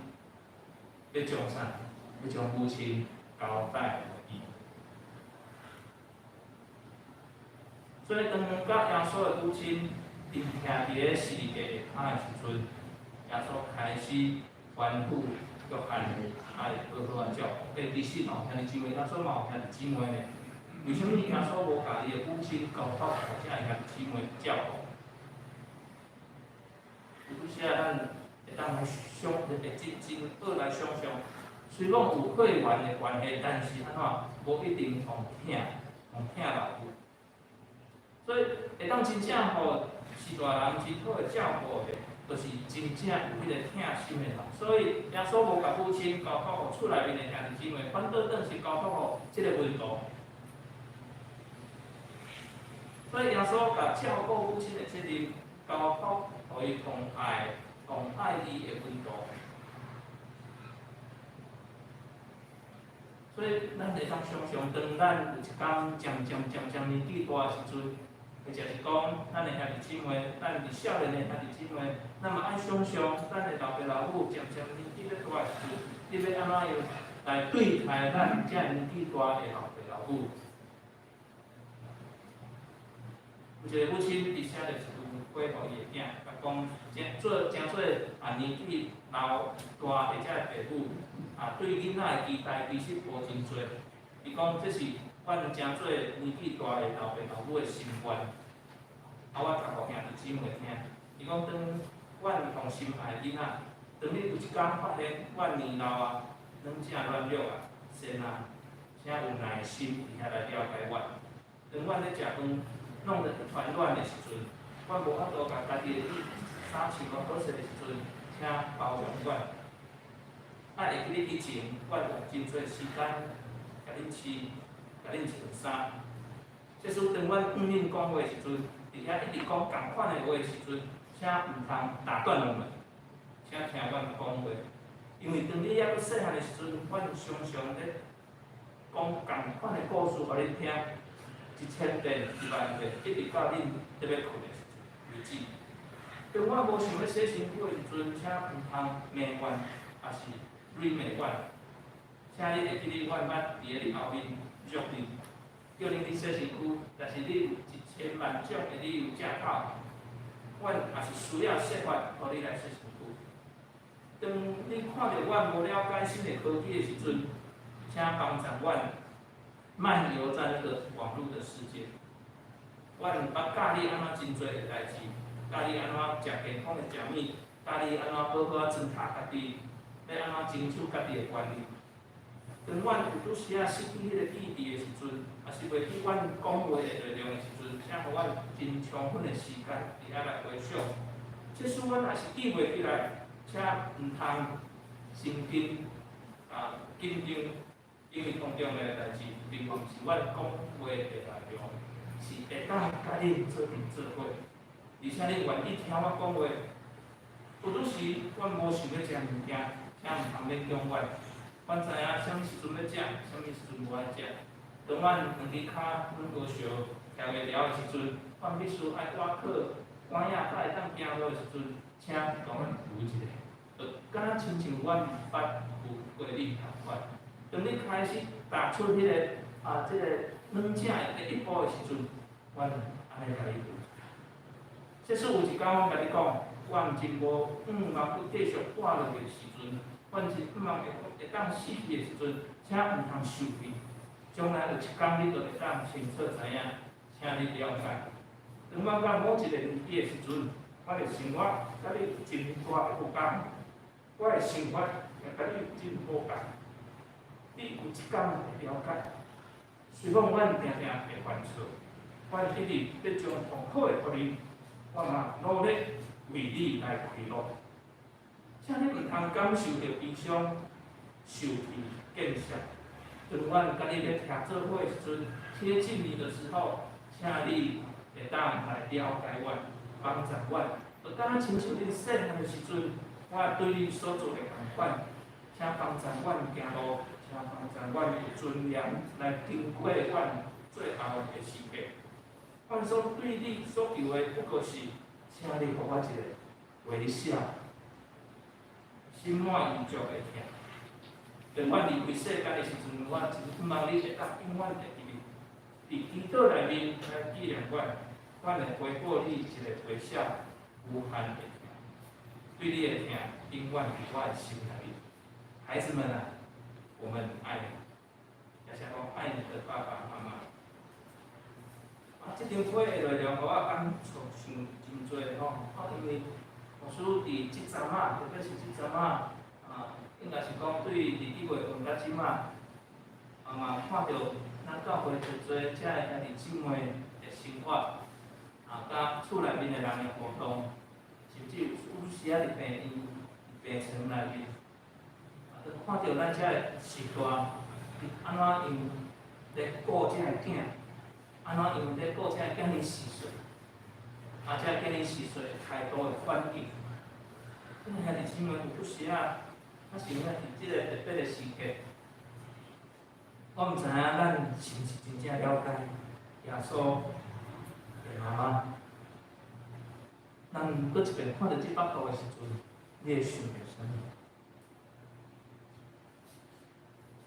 欲將啥？欲將母親交代予伊。所以，當佮耶穌的母親佇徛佇咧十字架下跤的時陣，耶穌開始吩咐約翰愛好好仔照顧。欸，其實嘛有兄弟姊妹，耶穌嘛有兄弟姊妹呢。為啥物耶穌無共伊的母親交託予遮的兄弟姊妹照顧？有拄時仔咱會當想，會真真好來想像，雖講有血緣的關係，但是按怎無一定同疼，同疼老母。所以會當真正予序大人真好的照顧的，就是真正有彼個疼心的人。所以耶穌無共母親交託予厝內面的兄弟姊妹，反倒轉是交託予這個門徒。所以耶穌共照顧母親的責任交託予伊同愛同愛伊的門徒。所以咱會當想像，當咱有一工漸漸漸漸年紀大的時陣，或者是講咱的兄弟姊妹，咱佇少年的兄弟姊妹，咱嘛愛想像，咱的老爸老母漸漸年紀欲大的時陣，你欲按怎樣來對待咱遮年紀大的老爸老母？有一個母親佇寫著一封批予伊的囝，共講誠做誠做啊年紀老大的這个爸母啊，對囡仔的期待其實無真濟。伊講這是阮誠做年紀大的老爸老母的心願。啊，我讀予兄弟姊妹聽。伊講當阮予心愛的囡仔，當你有一工發現阮年老啊，攏正軟弱啊，善啊，請有耐心佇遐來了解阮。當阮咧食飯弄得一團亂的時陣，阮無法度共家己的衫穿好勢的時陣，請包容阮。愛會記得以前，阮用真濟時間共恁試、共恁穿衫。這使當阮向恁講話的時陣，佇遐一直講仝款的話的時陣，請毋通打斷我們，請聽阮講話。因為當你猶閣細漢的時陣，阮常常咧講仝款的故事予恁聽。1000遍、1萬遍，一直到恁欲睏的時陣為止。當我無想欲洗身軀的時陣，請毋通罵阮，抑是吳罵阮。請你會記得，阮捌佇咧你後面辱恁，叫恁去洗身軀，但是你有1000萬種的理由藉口，阮也是需要設法，予你來洗身軀。當你看著阮無了解新的科技的時陣，請幫助阮漫遊在那個網路的世界。阮毋捌教你按怎真濟的代誌，教你按怎食健康的食物，教你按怎好好仔尊重家己，欲按怎爭取家己的權利。當阮有拄時仔失去彼個記憶的時陣，抑是袂記阮講話的內容的時陣，請予阮真充分的時間佇遐來回想。即使阮若是記袂起來，請毋通神經啊緊張，因為當中的代誌並毋是阮講話的內容，是會當佮恁做陣做伙，而且恁願意聽我講話。有拄時阮無想欲食物件，請毋通勉強阮。阮知影啥物時陣欲食，啥物時陣無愛食。當阮兩支跤軟膏燒徛袂牢的時陣，阮必須愛倚靠拐仔才會當行路的時陣，請共阮扶一下，就敢若親像阮毋捌有過你仝款。當你開始踏出彼個啊，這個軟正的第一步的時陣，阮按呢共你扶。即使有一工阮共你講，阮真無向望閣繼續活落去的時陣，阮真向望會當死去的時陣，請毋通受氣。將來有一工你就會當清楚知影，請你了解。當阮到某一個年紀的時陣，我的生活佮你有真大的無仝，我的生活也佮你有真無仝。你有一工會了解，雖講阮定定會犯錯，阮一直欲將上好的予你，我嘛努力為你來開路。請你毋通感受著悲傷、受氣、見笑。當阮佮你咧徛做伙的時陣，貼近你的時候，請你會當來了解阮、幫助阮。就敢若親像恁細漢的時陣，我對恁所做的仝款，請幫助阮行路，請幫助阮有尊嚴來經過阮最後的時刻。阮所對你所求的，不過是，請你予我一個微笑，心滿意足的疼。當阮離開世間的時陣，我真希望你會當永遠會記得，佇祈禱內面來紀念阮，阮會回報你一個微笑，無限的疼，對你的疼永遠佇我的心內面。孩子們啊，我們愛你，也是講愛你的爸爸媽媽。啊，這張批的內容，予我感觸想真濟吼，啊，因為牧師佇這陣仔，特別是這陣仔，啊，應該是講對二一月份到這馬，啊嘛看著咱教會真濟遮的兄弟姊妹的生活，啊，佮厝內面的人的互動，甚至有時仔佇病院、病床內面，啊，都看著咱遮的時代，按怎用來顧這个囝，按怎用咧顧這个囝兒4歲，啊，這個囝兒4歲態度的反應，這兄弟姊妹有時仔，啊，是影佇這個特別的時刻，我毋知影咱是毋是真正了解耶穌的媽媽。咱閣一遍看著這幅圖的時陣，你會想著啥物？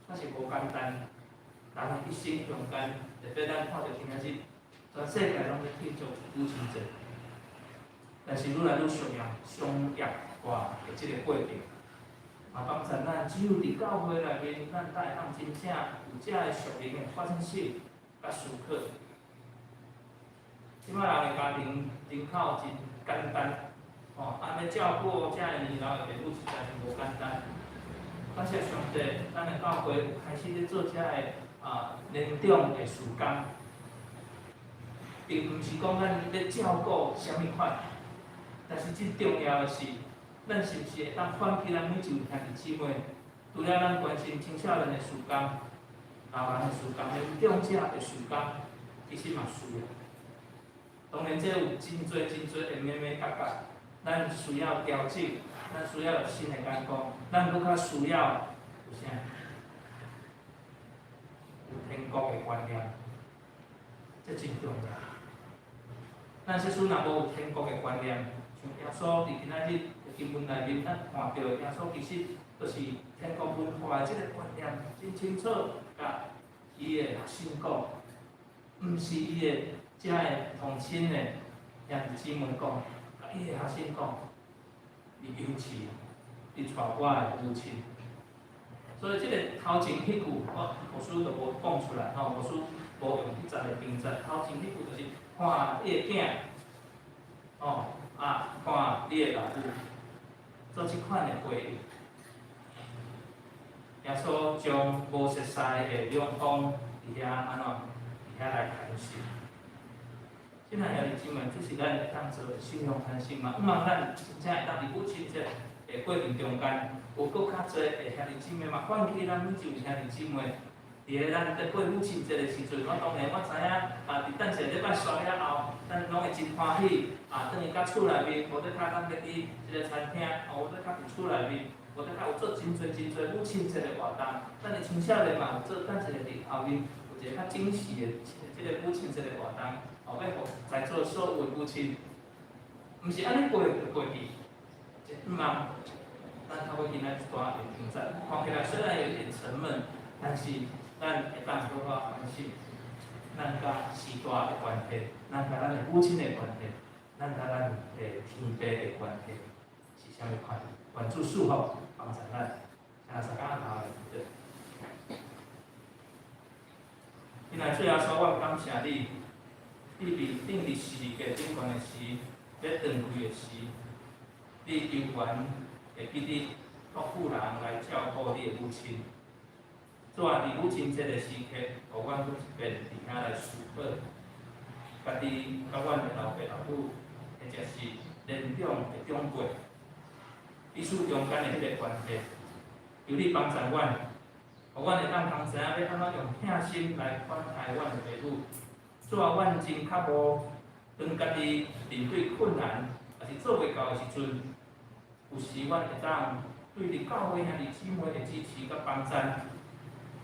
確實無簡單，人的一生中間，特別咱看著今仔日，全世界攏咧慶祝母親節，但是愈來愈商業、商業化的這個過程，嘛幫助咱只有佇教會內面，咱才會當真正有這个屬靈的反省佮思考。這擺人的家庭人口真簡單，吼，啊，欲照顧遮个年老的父母實在是無簡單。感謝上帝，咱的教會有開始咧做遮个啊年長的事工，並毋是講咱欲照顧啥物款，但是最重要的是，咱是毋是會當喚起咱每一位兄弟姊妹，除了咱關心青少年的事工、老人的事工、年長者的事工，其實嘛需要。當然，這有真濟真濟的眉眉角角，咱需要調整，咱需要有新的眼光，咱閣較需要有啥？有天國的觀念，這真重要。咱假使若無有天國的觀念，像耶穌佇今仔日的經文內面，咱看著耶穌其實就是天國文化的這個觀念，真清楚，共伊的學生講，毋是伊的遮的同親的兄弟姊妹講，共彼个學生講，你幼稚，你娶我的母親。所以這個頭前彼句，我牧師就無講出來吼，牧師無用彼節的經節。頭前彼句就是看你的囝，吼啊，看你的老母，做這款的回應。耶穌將無熟似的兩方佇遐按怎？佇遐來詮釋。親愛兄弟姊妹，這是咱會當做的信仰反省嘛？毋茫咱真正會當佇母親節的過程中間，有閣較濟的兄弟姊妹嘛，喚起咱每一位兄弟姊妹，佇咧咱佇過母親節的時陣，我當然我知影啊，佇等一個禮拜煞了後，咱攏會真歡喜啊，轉去到厝內面，無得較咱欲佇這个餐廳，無得較佇厝內面，無得較有做真濟真濟母親節的活動。咱的青少年嘛有做，等一下佇後面有一個較精細的這个母親節的活動，後欲予在座所有的母親，毋是按呢過就過去，毋茫，咱透過今仔這段的經節，看起來雖然有一點沉悶，但是咱會當好好反省，咱佮時代的關係，咱佮咱的母親的關係，咱佮咱的天父的關係是啥物款？願主賜福幫助咱，請大家頭來祈禱。親愛主耶穌，我感謝你，你佇釘佇十字架頂懸的時，欲斷氣的時，你猶原會記得託婦人來照顧你的母親。主啊，佇母親節的時刻，予阮閣一遍佇遐來思考，家己佮阮的老爸老母，或者是年長的長輩，彼此中間的彼个關係，求你幫助阮，予阮會當通知影欲按怎用疼心來款待阮的爸母。主啊，阮真較無當家己面對困難，抑是做袂到的時陣，有時阮會當對佇教會兄弟姊妹的支持佮幫贊，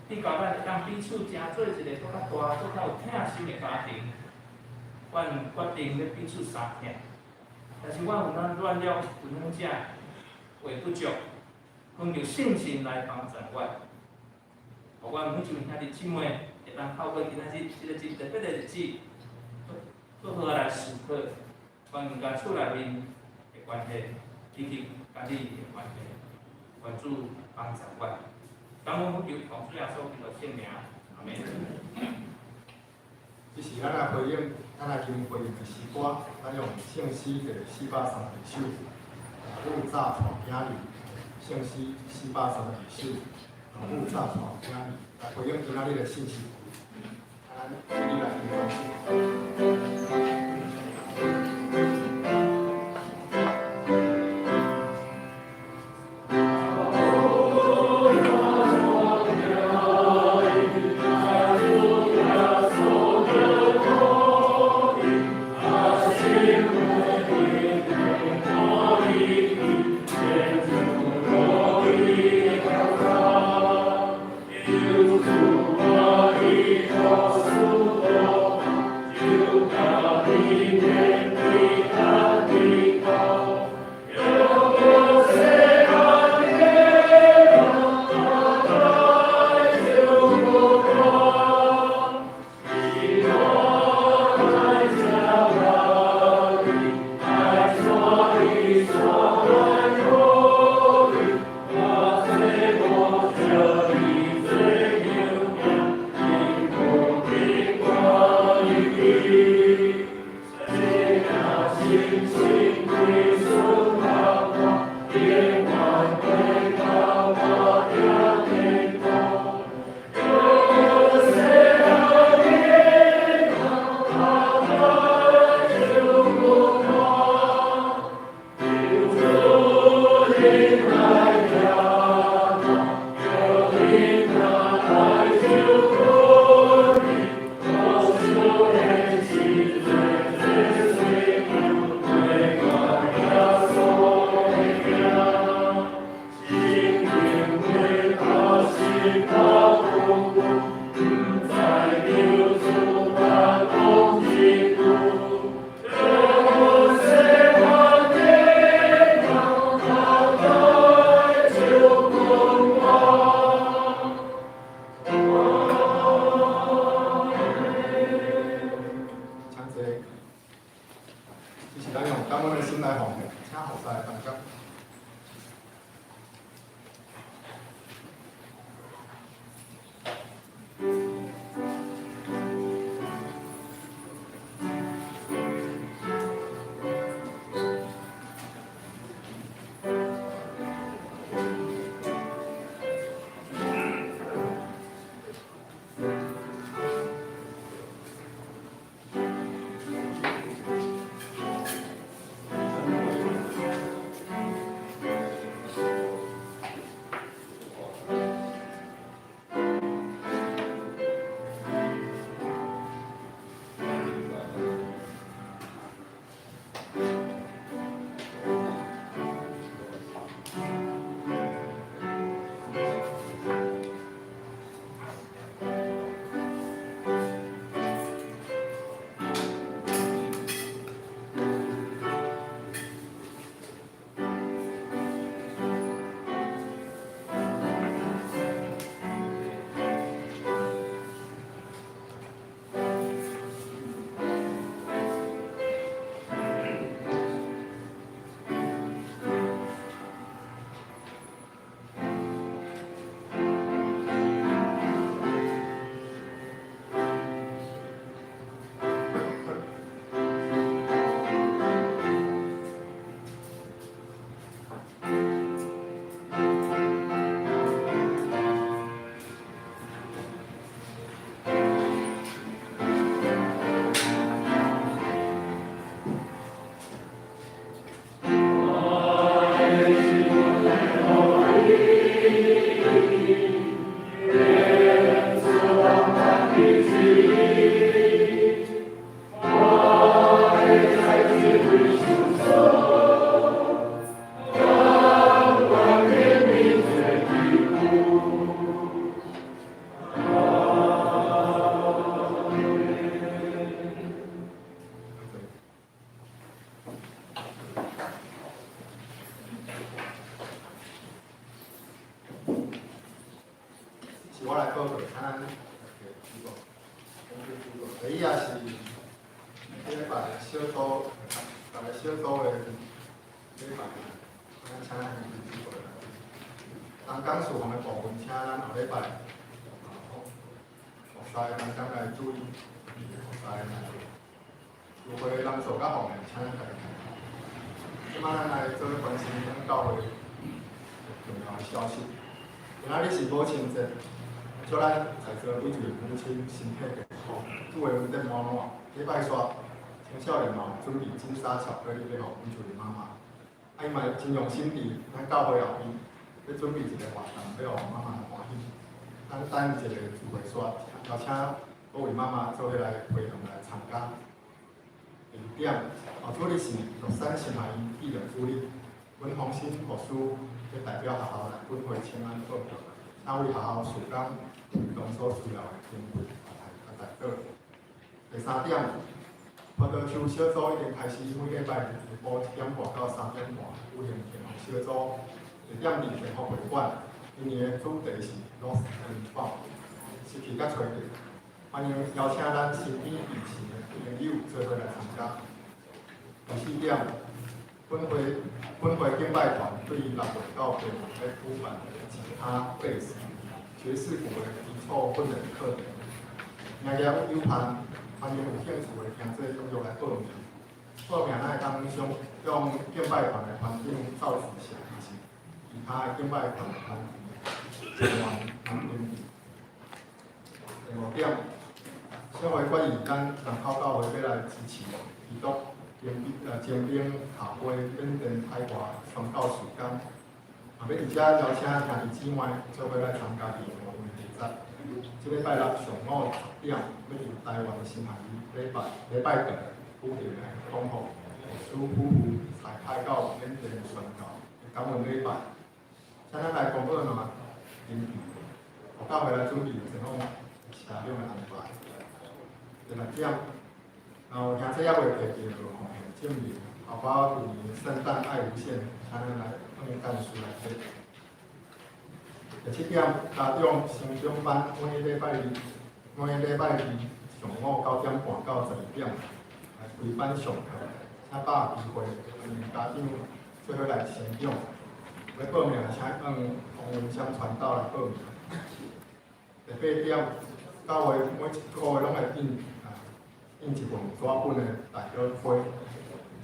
去到咱會當彼此成做一個閣較大、閣較有疼心的家庭。阮決定欲彼此相疼，但是阮有咱軟弱，有軟者話不足，懇求聖神來幫助阮，予阮每一位兄弟姊妹會當透過今仔日這个真特別的日子，閣好來思考阮佮厝內面的關係，以及佮你的關係，願主幫助阮。感恩奉求主耶穌基督聖名，阿門。這是咱來回應，咱來經回應的詩歌，咱用聖詩第432首，老母早帶囝兒，聖詩432首，老母早帶囝兒，來回應今仔日的信息。咱一起來聽唱。請坐。這是咱用感恩的心來奉是我來報告，請咱來主告。第一也是這禮拜小組，逐个小組的禮拜，咱請咱主告來。東港事項的部分，請咱後禮拜，服侍同工來注意，服侍來聚會人數較方便，請咱家己。這擺咱來做關心咱教會重要的消息。今仔日是母親節，祝咱在座每一位母親身體健康，主的恩典滿滿。禮拜四，青少年嘛有準備金沙巧克力欲予每一位媽媽。啊，伊嘛真用心佇咱教會後邊，欲準備一个活動，欲予媽媽歡喜。咱等一个聚會煞，邀請各位媽媽做伙來陪同來參加。第二點，後主日是樂山神學院紀念主日，阮黃新牧師欲代表學校來本會請安報告，請為學校事工提供所需要的經費來代禱。第三點，葡萄樹小組已經開始每禮拜日下晡1點半到3點半舉行幸福小組，地點佇幸福會館，今年的主題是 Lost and Found，失去佮揣著。歡迎邀請咱身邊支持的朋友做伙來參加。第四點，本會敬拜團對6月到8月欲舉辦吉他、貝斯、爵士鼓的基礎訓練課程，名額有限，歡迎有興趣的聽眾踴躍來報名。報名咱會當上用敬拜團的團長趙子祥，抑是其他的敬拜團的團員來登記。第五點，小會決議咱南口教會欲來支持基督徵兵下飛緬甸海外宣教事工，嘛欲佇遮邀請兄弟姊妹做伙來參加佇5月20日，這禮拜六上午10點，欲佇台灣神學院禮拜堂舉行的講福牧師夫婦差派到緬甸宣教的感恩禮拜，請咱來公告欄登記，予教會來準備前往車輛的安排。第六點，然後兄弟猶未提著奉獻證明，包括舊年聖誕愛無限，請咱來向幹事來提。第七點，家長成長班每禮拜二上午9點半到12點來開班上課，請把握機會，歡迎家長做伙來成長。欲報名，請向黃文香傳道來報名。第八點，教會每一個月攏會印一份紙本的代禱批，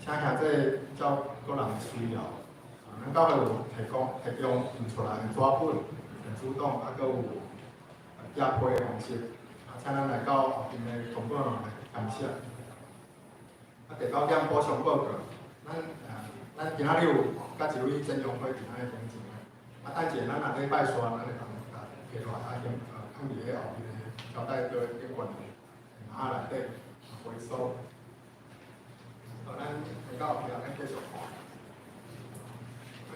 請兄弟照個人的需要，咱教會有提供印出來的紙本、電子檔，閣有寄批的方式，請咱來到後面的公告欄來填寫。第九點補充報告，咱今仔日有佮一位曾陽輝佇咱的中間，等者咱若禮拜四，咱會當共提落來，先放佇咧後面的膠帶桌頂懸的盒內底回收。好，咱回到後壁，咱繼續看。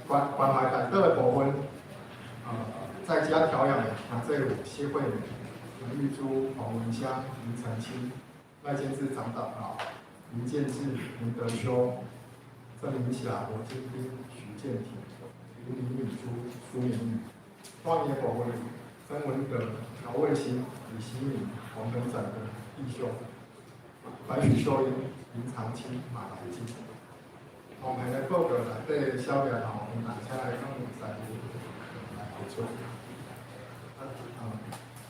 關懷代禱的部分，在家調養的兄弟有謝惠美、楊玉珠、黃文香、林澄清、賴建志長老、林建志、林德修、鄭明霞、羅金斌、徐建廷、林林敏珠、蘇明玉。方言部分，曾文德、姚卫新、李喜敏、黃恒展的弟兄，白許秀英、林長青、馬來金。奉獻的報告內底小頁頭，請來向在來提出。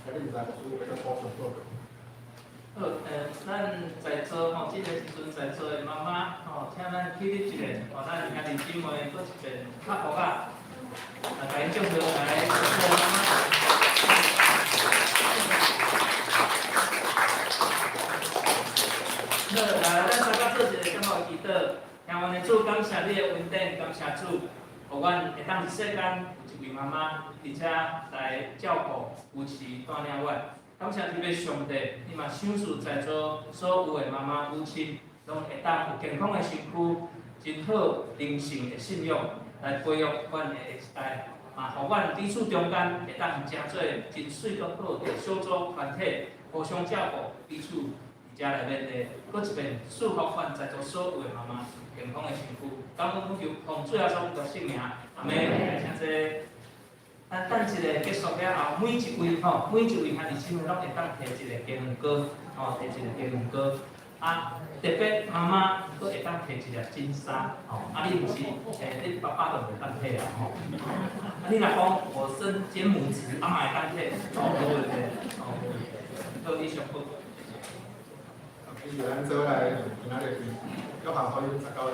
今日在做一個補充報告。好，咱在座吼，這个時陣在座的媽媽吼，請咱起立一下，予咱兄弟姊妹閣一遍拍鼓仔，共𪜶掌聲來祝福媽媽。好，來，咱大家做一個小小的祈禱，天父的主，感謝你的恩典，感謝主，予阮會當佇世間有一位媽媽，佇遮來照顧、扶持、帶領阮。感謝這位上帝，你嘛賞賜在座所有的媽媽、母親，攏會當有健康的身軀，真好靈性的信仰來培育阮的下一代，嘛，予阮彼此中間會當成做真媠閣好的小組團體，互相照顧，彼此佇遮來勉勵。閣一遍祝福阮在座所有的媽媽健康的身軀，感恩祈求，奉主耶穌的聖名，阿門。請坐。咱等一下結束了後，每一位吼，每一位兄弟姊妹攏會當提一個雞卵糕，吼，提一個雞卵糕。啊，特別媽媽閣會當提一粒金沙，吼，啊，你毋是，欸，你爸爸就袂當提啦，吼。啊，你若講我身兼母職，啊嘛會當提，哦，無問題，哦，無問題。好，以上報告。接著咱做來念今仔日經，約翰福音19章10節。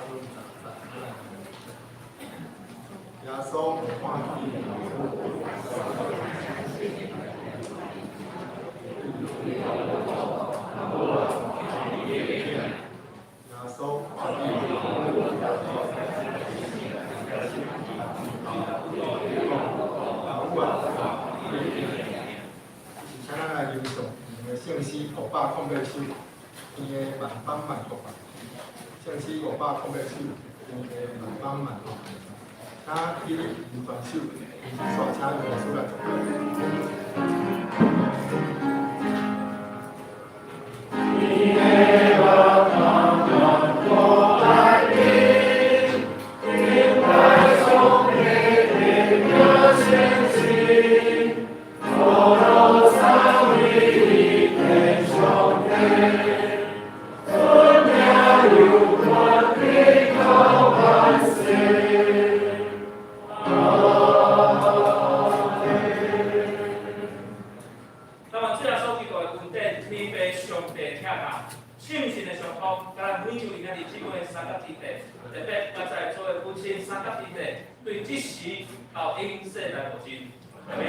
耶穌有看見。耶穌看見。老母啊，是請咱來吟誦兩個聖詩508首，天的萬邦萬國吧。聖詩508首，天的萬邦萬國。請起立吟全首，煞請楊老師來祝福。那麼主耶穌基督的恩典，天父上帝疼愛，聖神的相托，佮咱每一位兄弟姊妹三甲之地，特別佮在座的父親三甲之地，對這時到永世來無盡。阿們。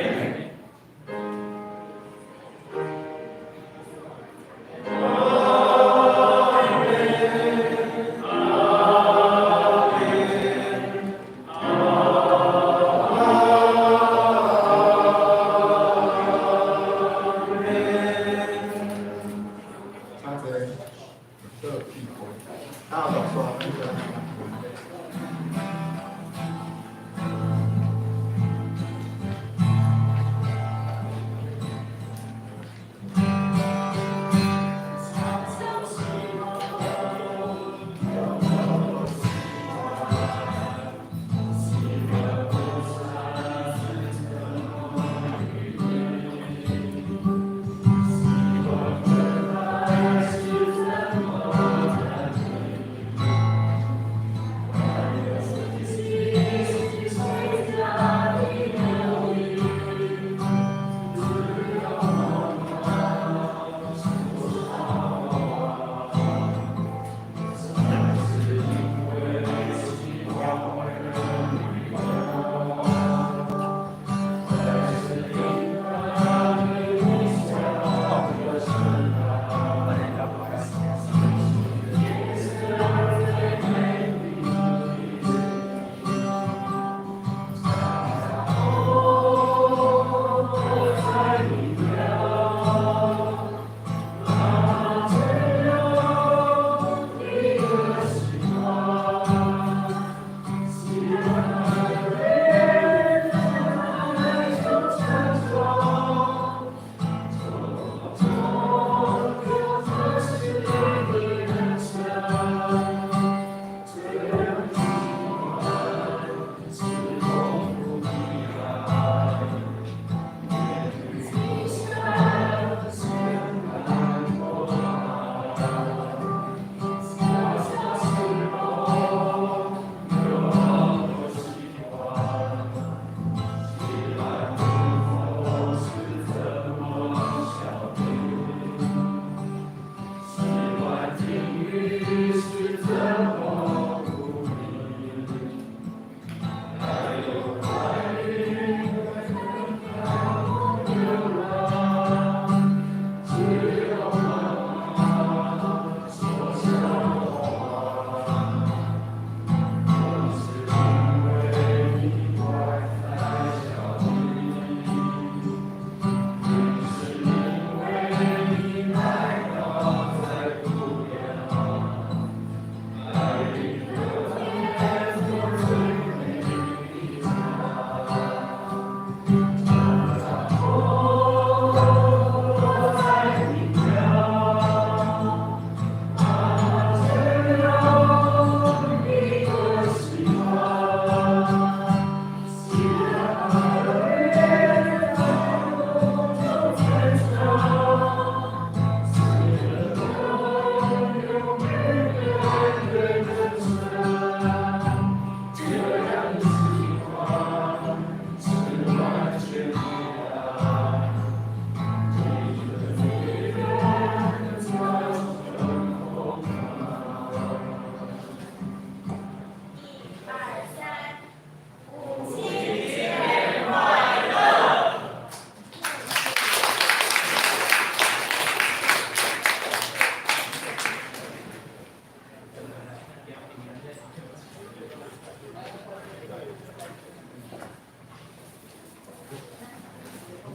請坐，做祈禱，大家落煞，咱就來祈禱。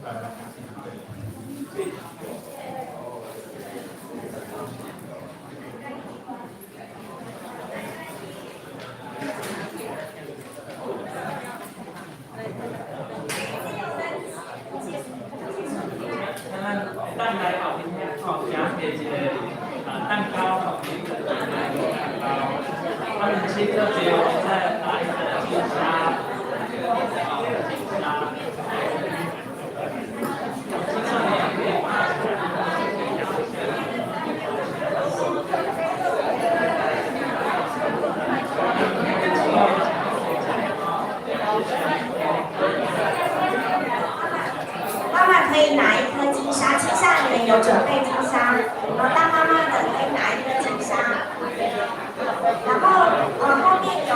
來對。咱等來後面遐吼，行摕一個啊蛋糕吼，一個蛋糕，啊，你切個這，再拿一個金沙，金沙，青少年也可以拿。媽媽可以拿一顆金沙，青少年有準備金沙，然後當媽媽的可以拿一顆金沙，然後後面有。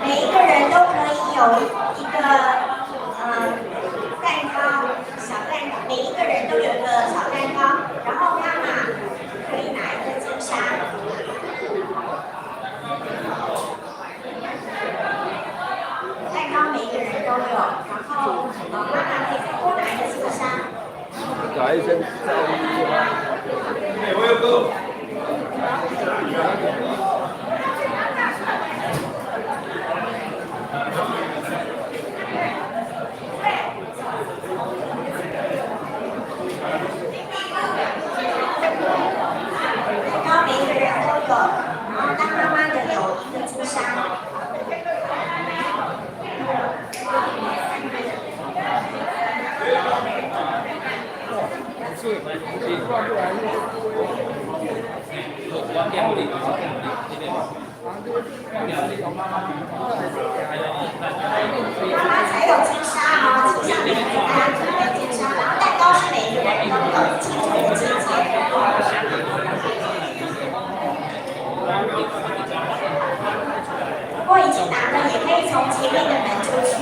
每一個人都可以有一個蛋糕，小蛋糕，每一個人都有一個小蛋糕，然後媽媽可以拿一個金沙。蛋糕每一個人都有，然後媽媽可以再多拿一個金沙。欸，我有個。蛋糕每一個人都有，然後當媽媽的有一個金沙。我寄予你，我寄予你，這個。媽媽才有金沙哦，青少年給大家準備金沙，然後蛋糕是每一個人都有，慶祝母親節。如果已經拿了，也可以從前面的門出去。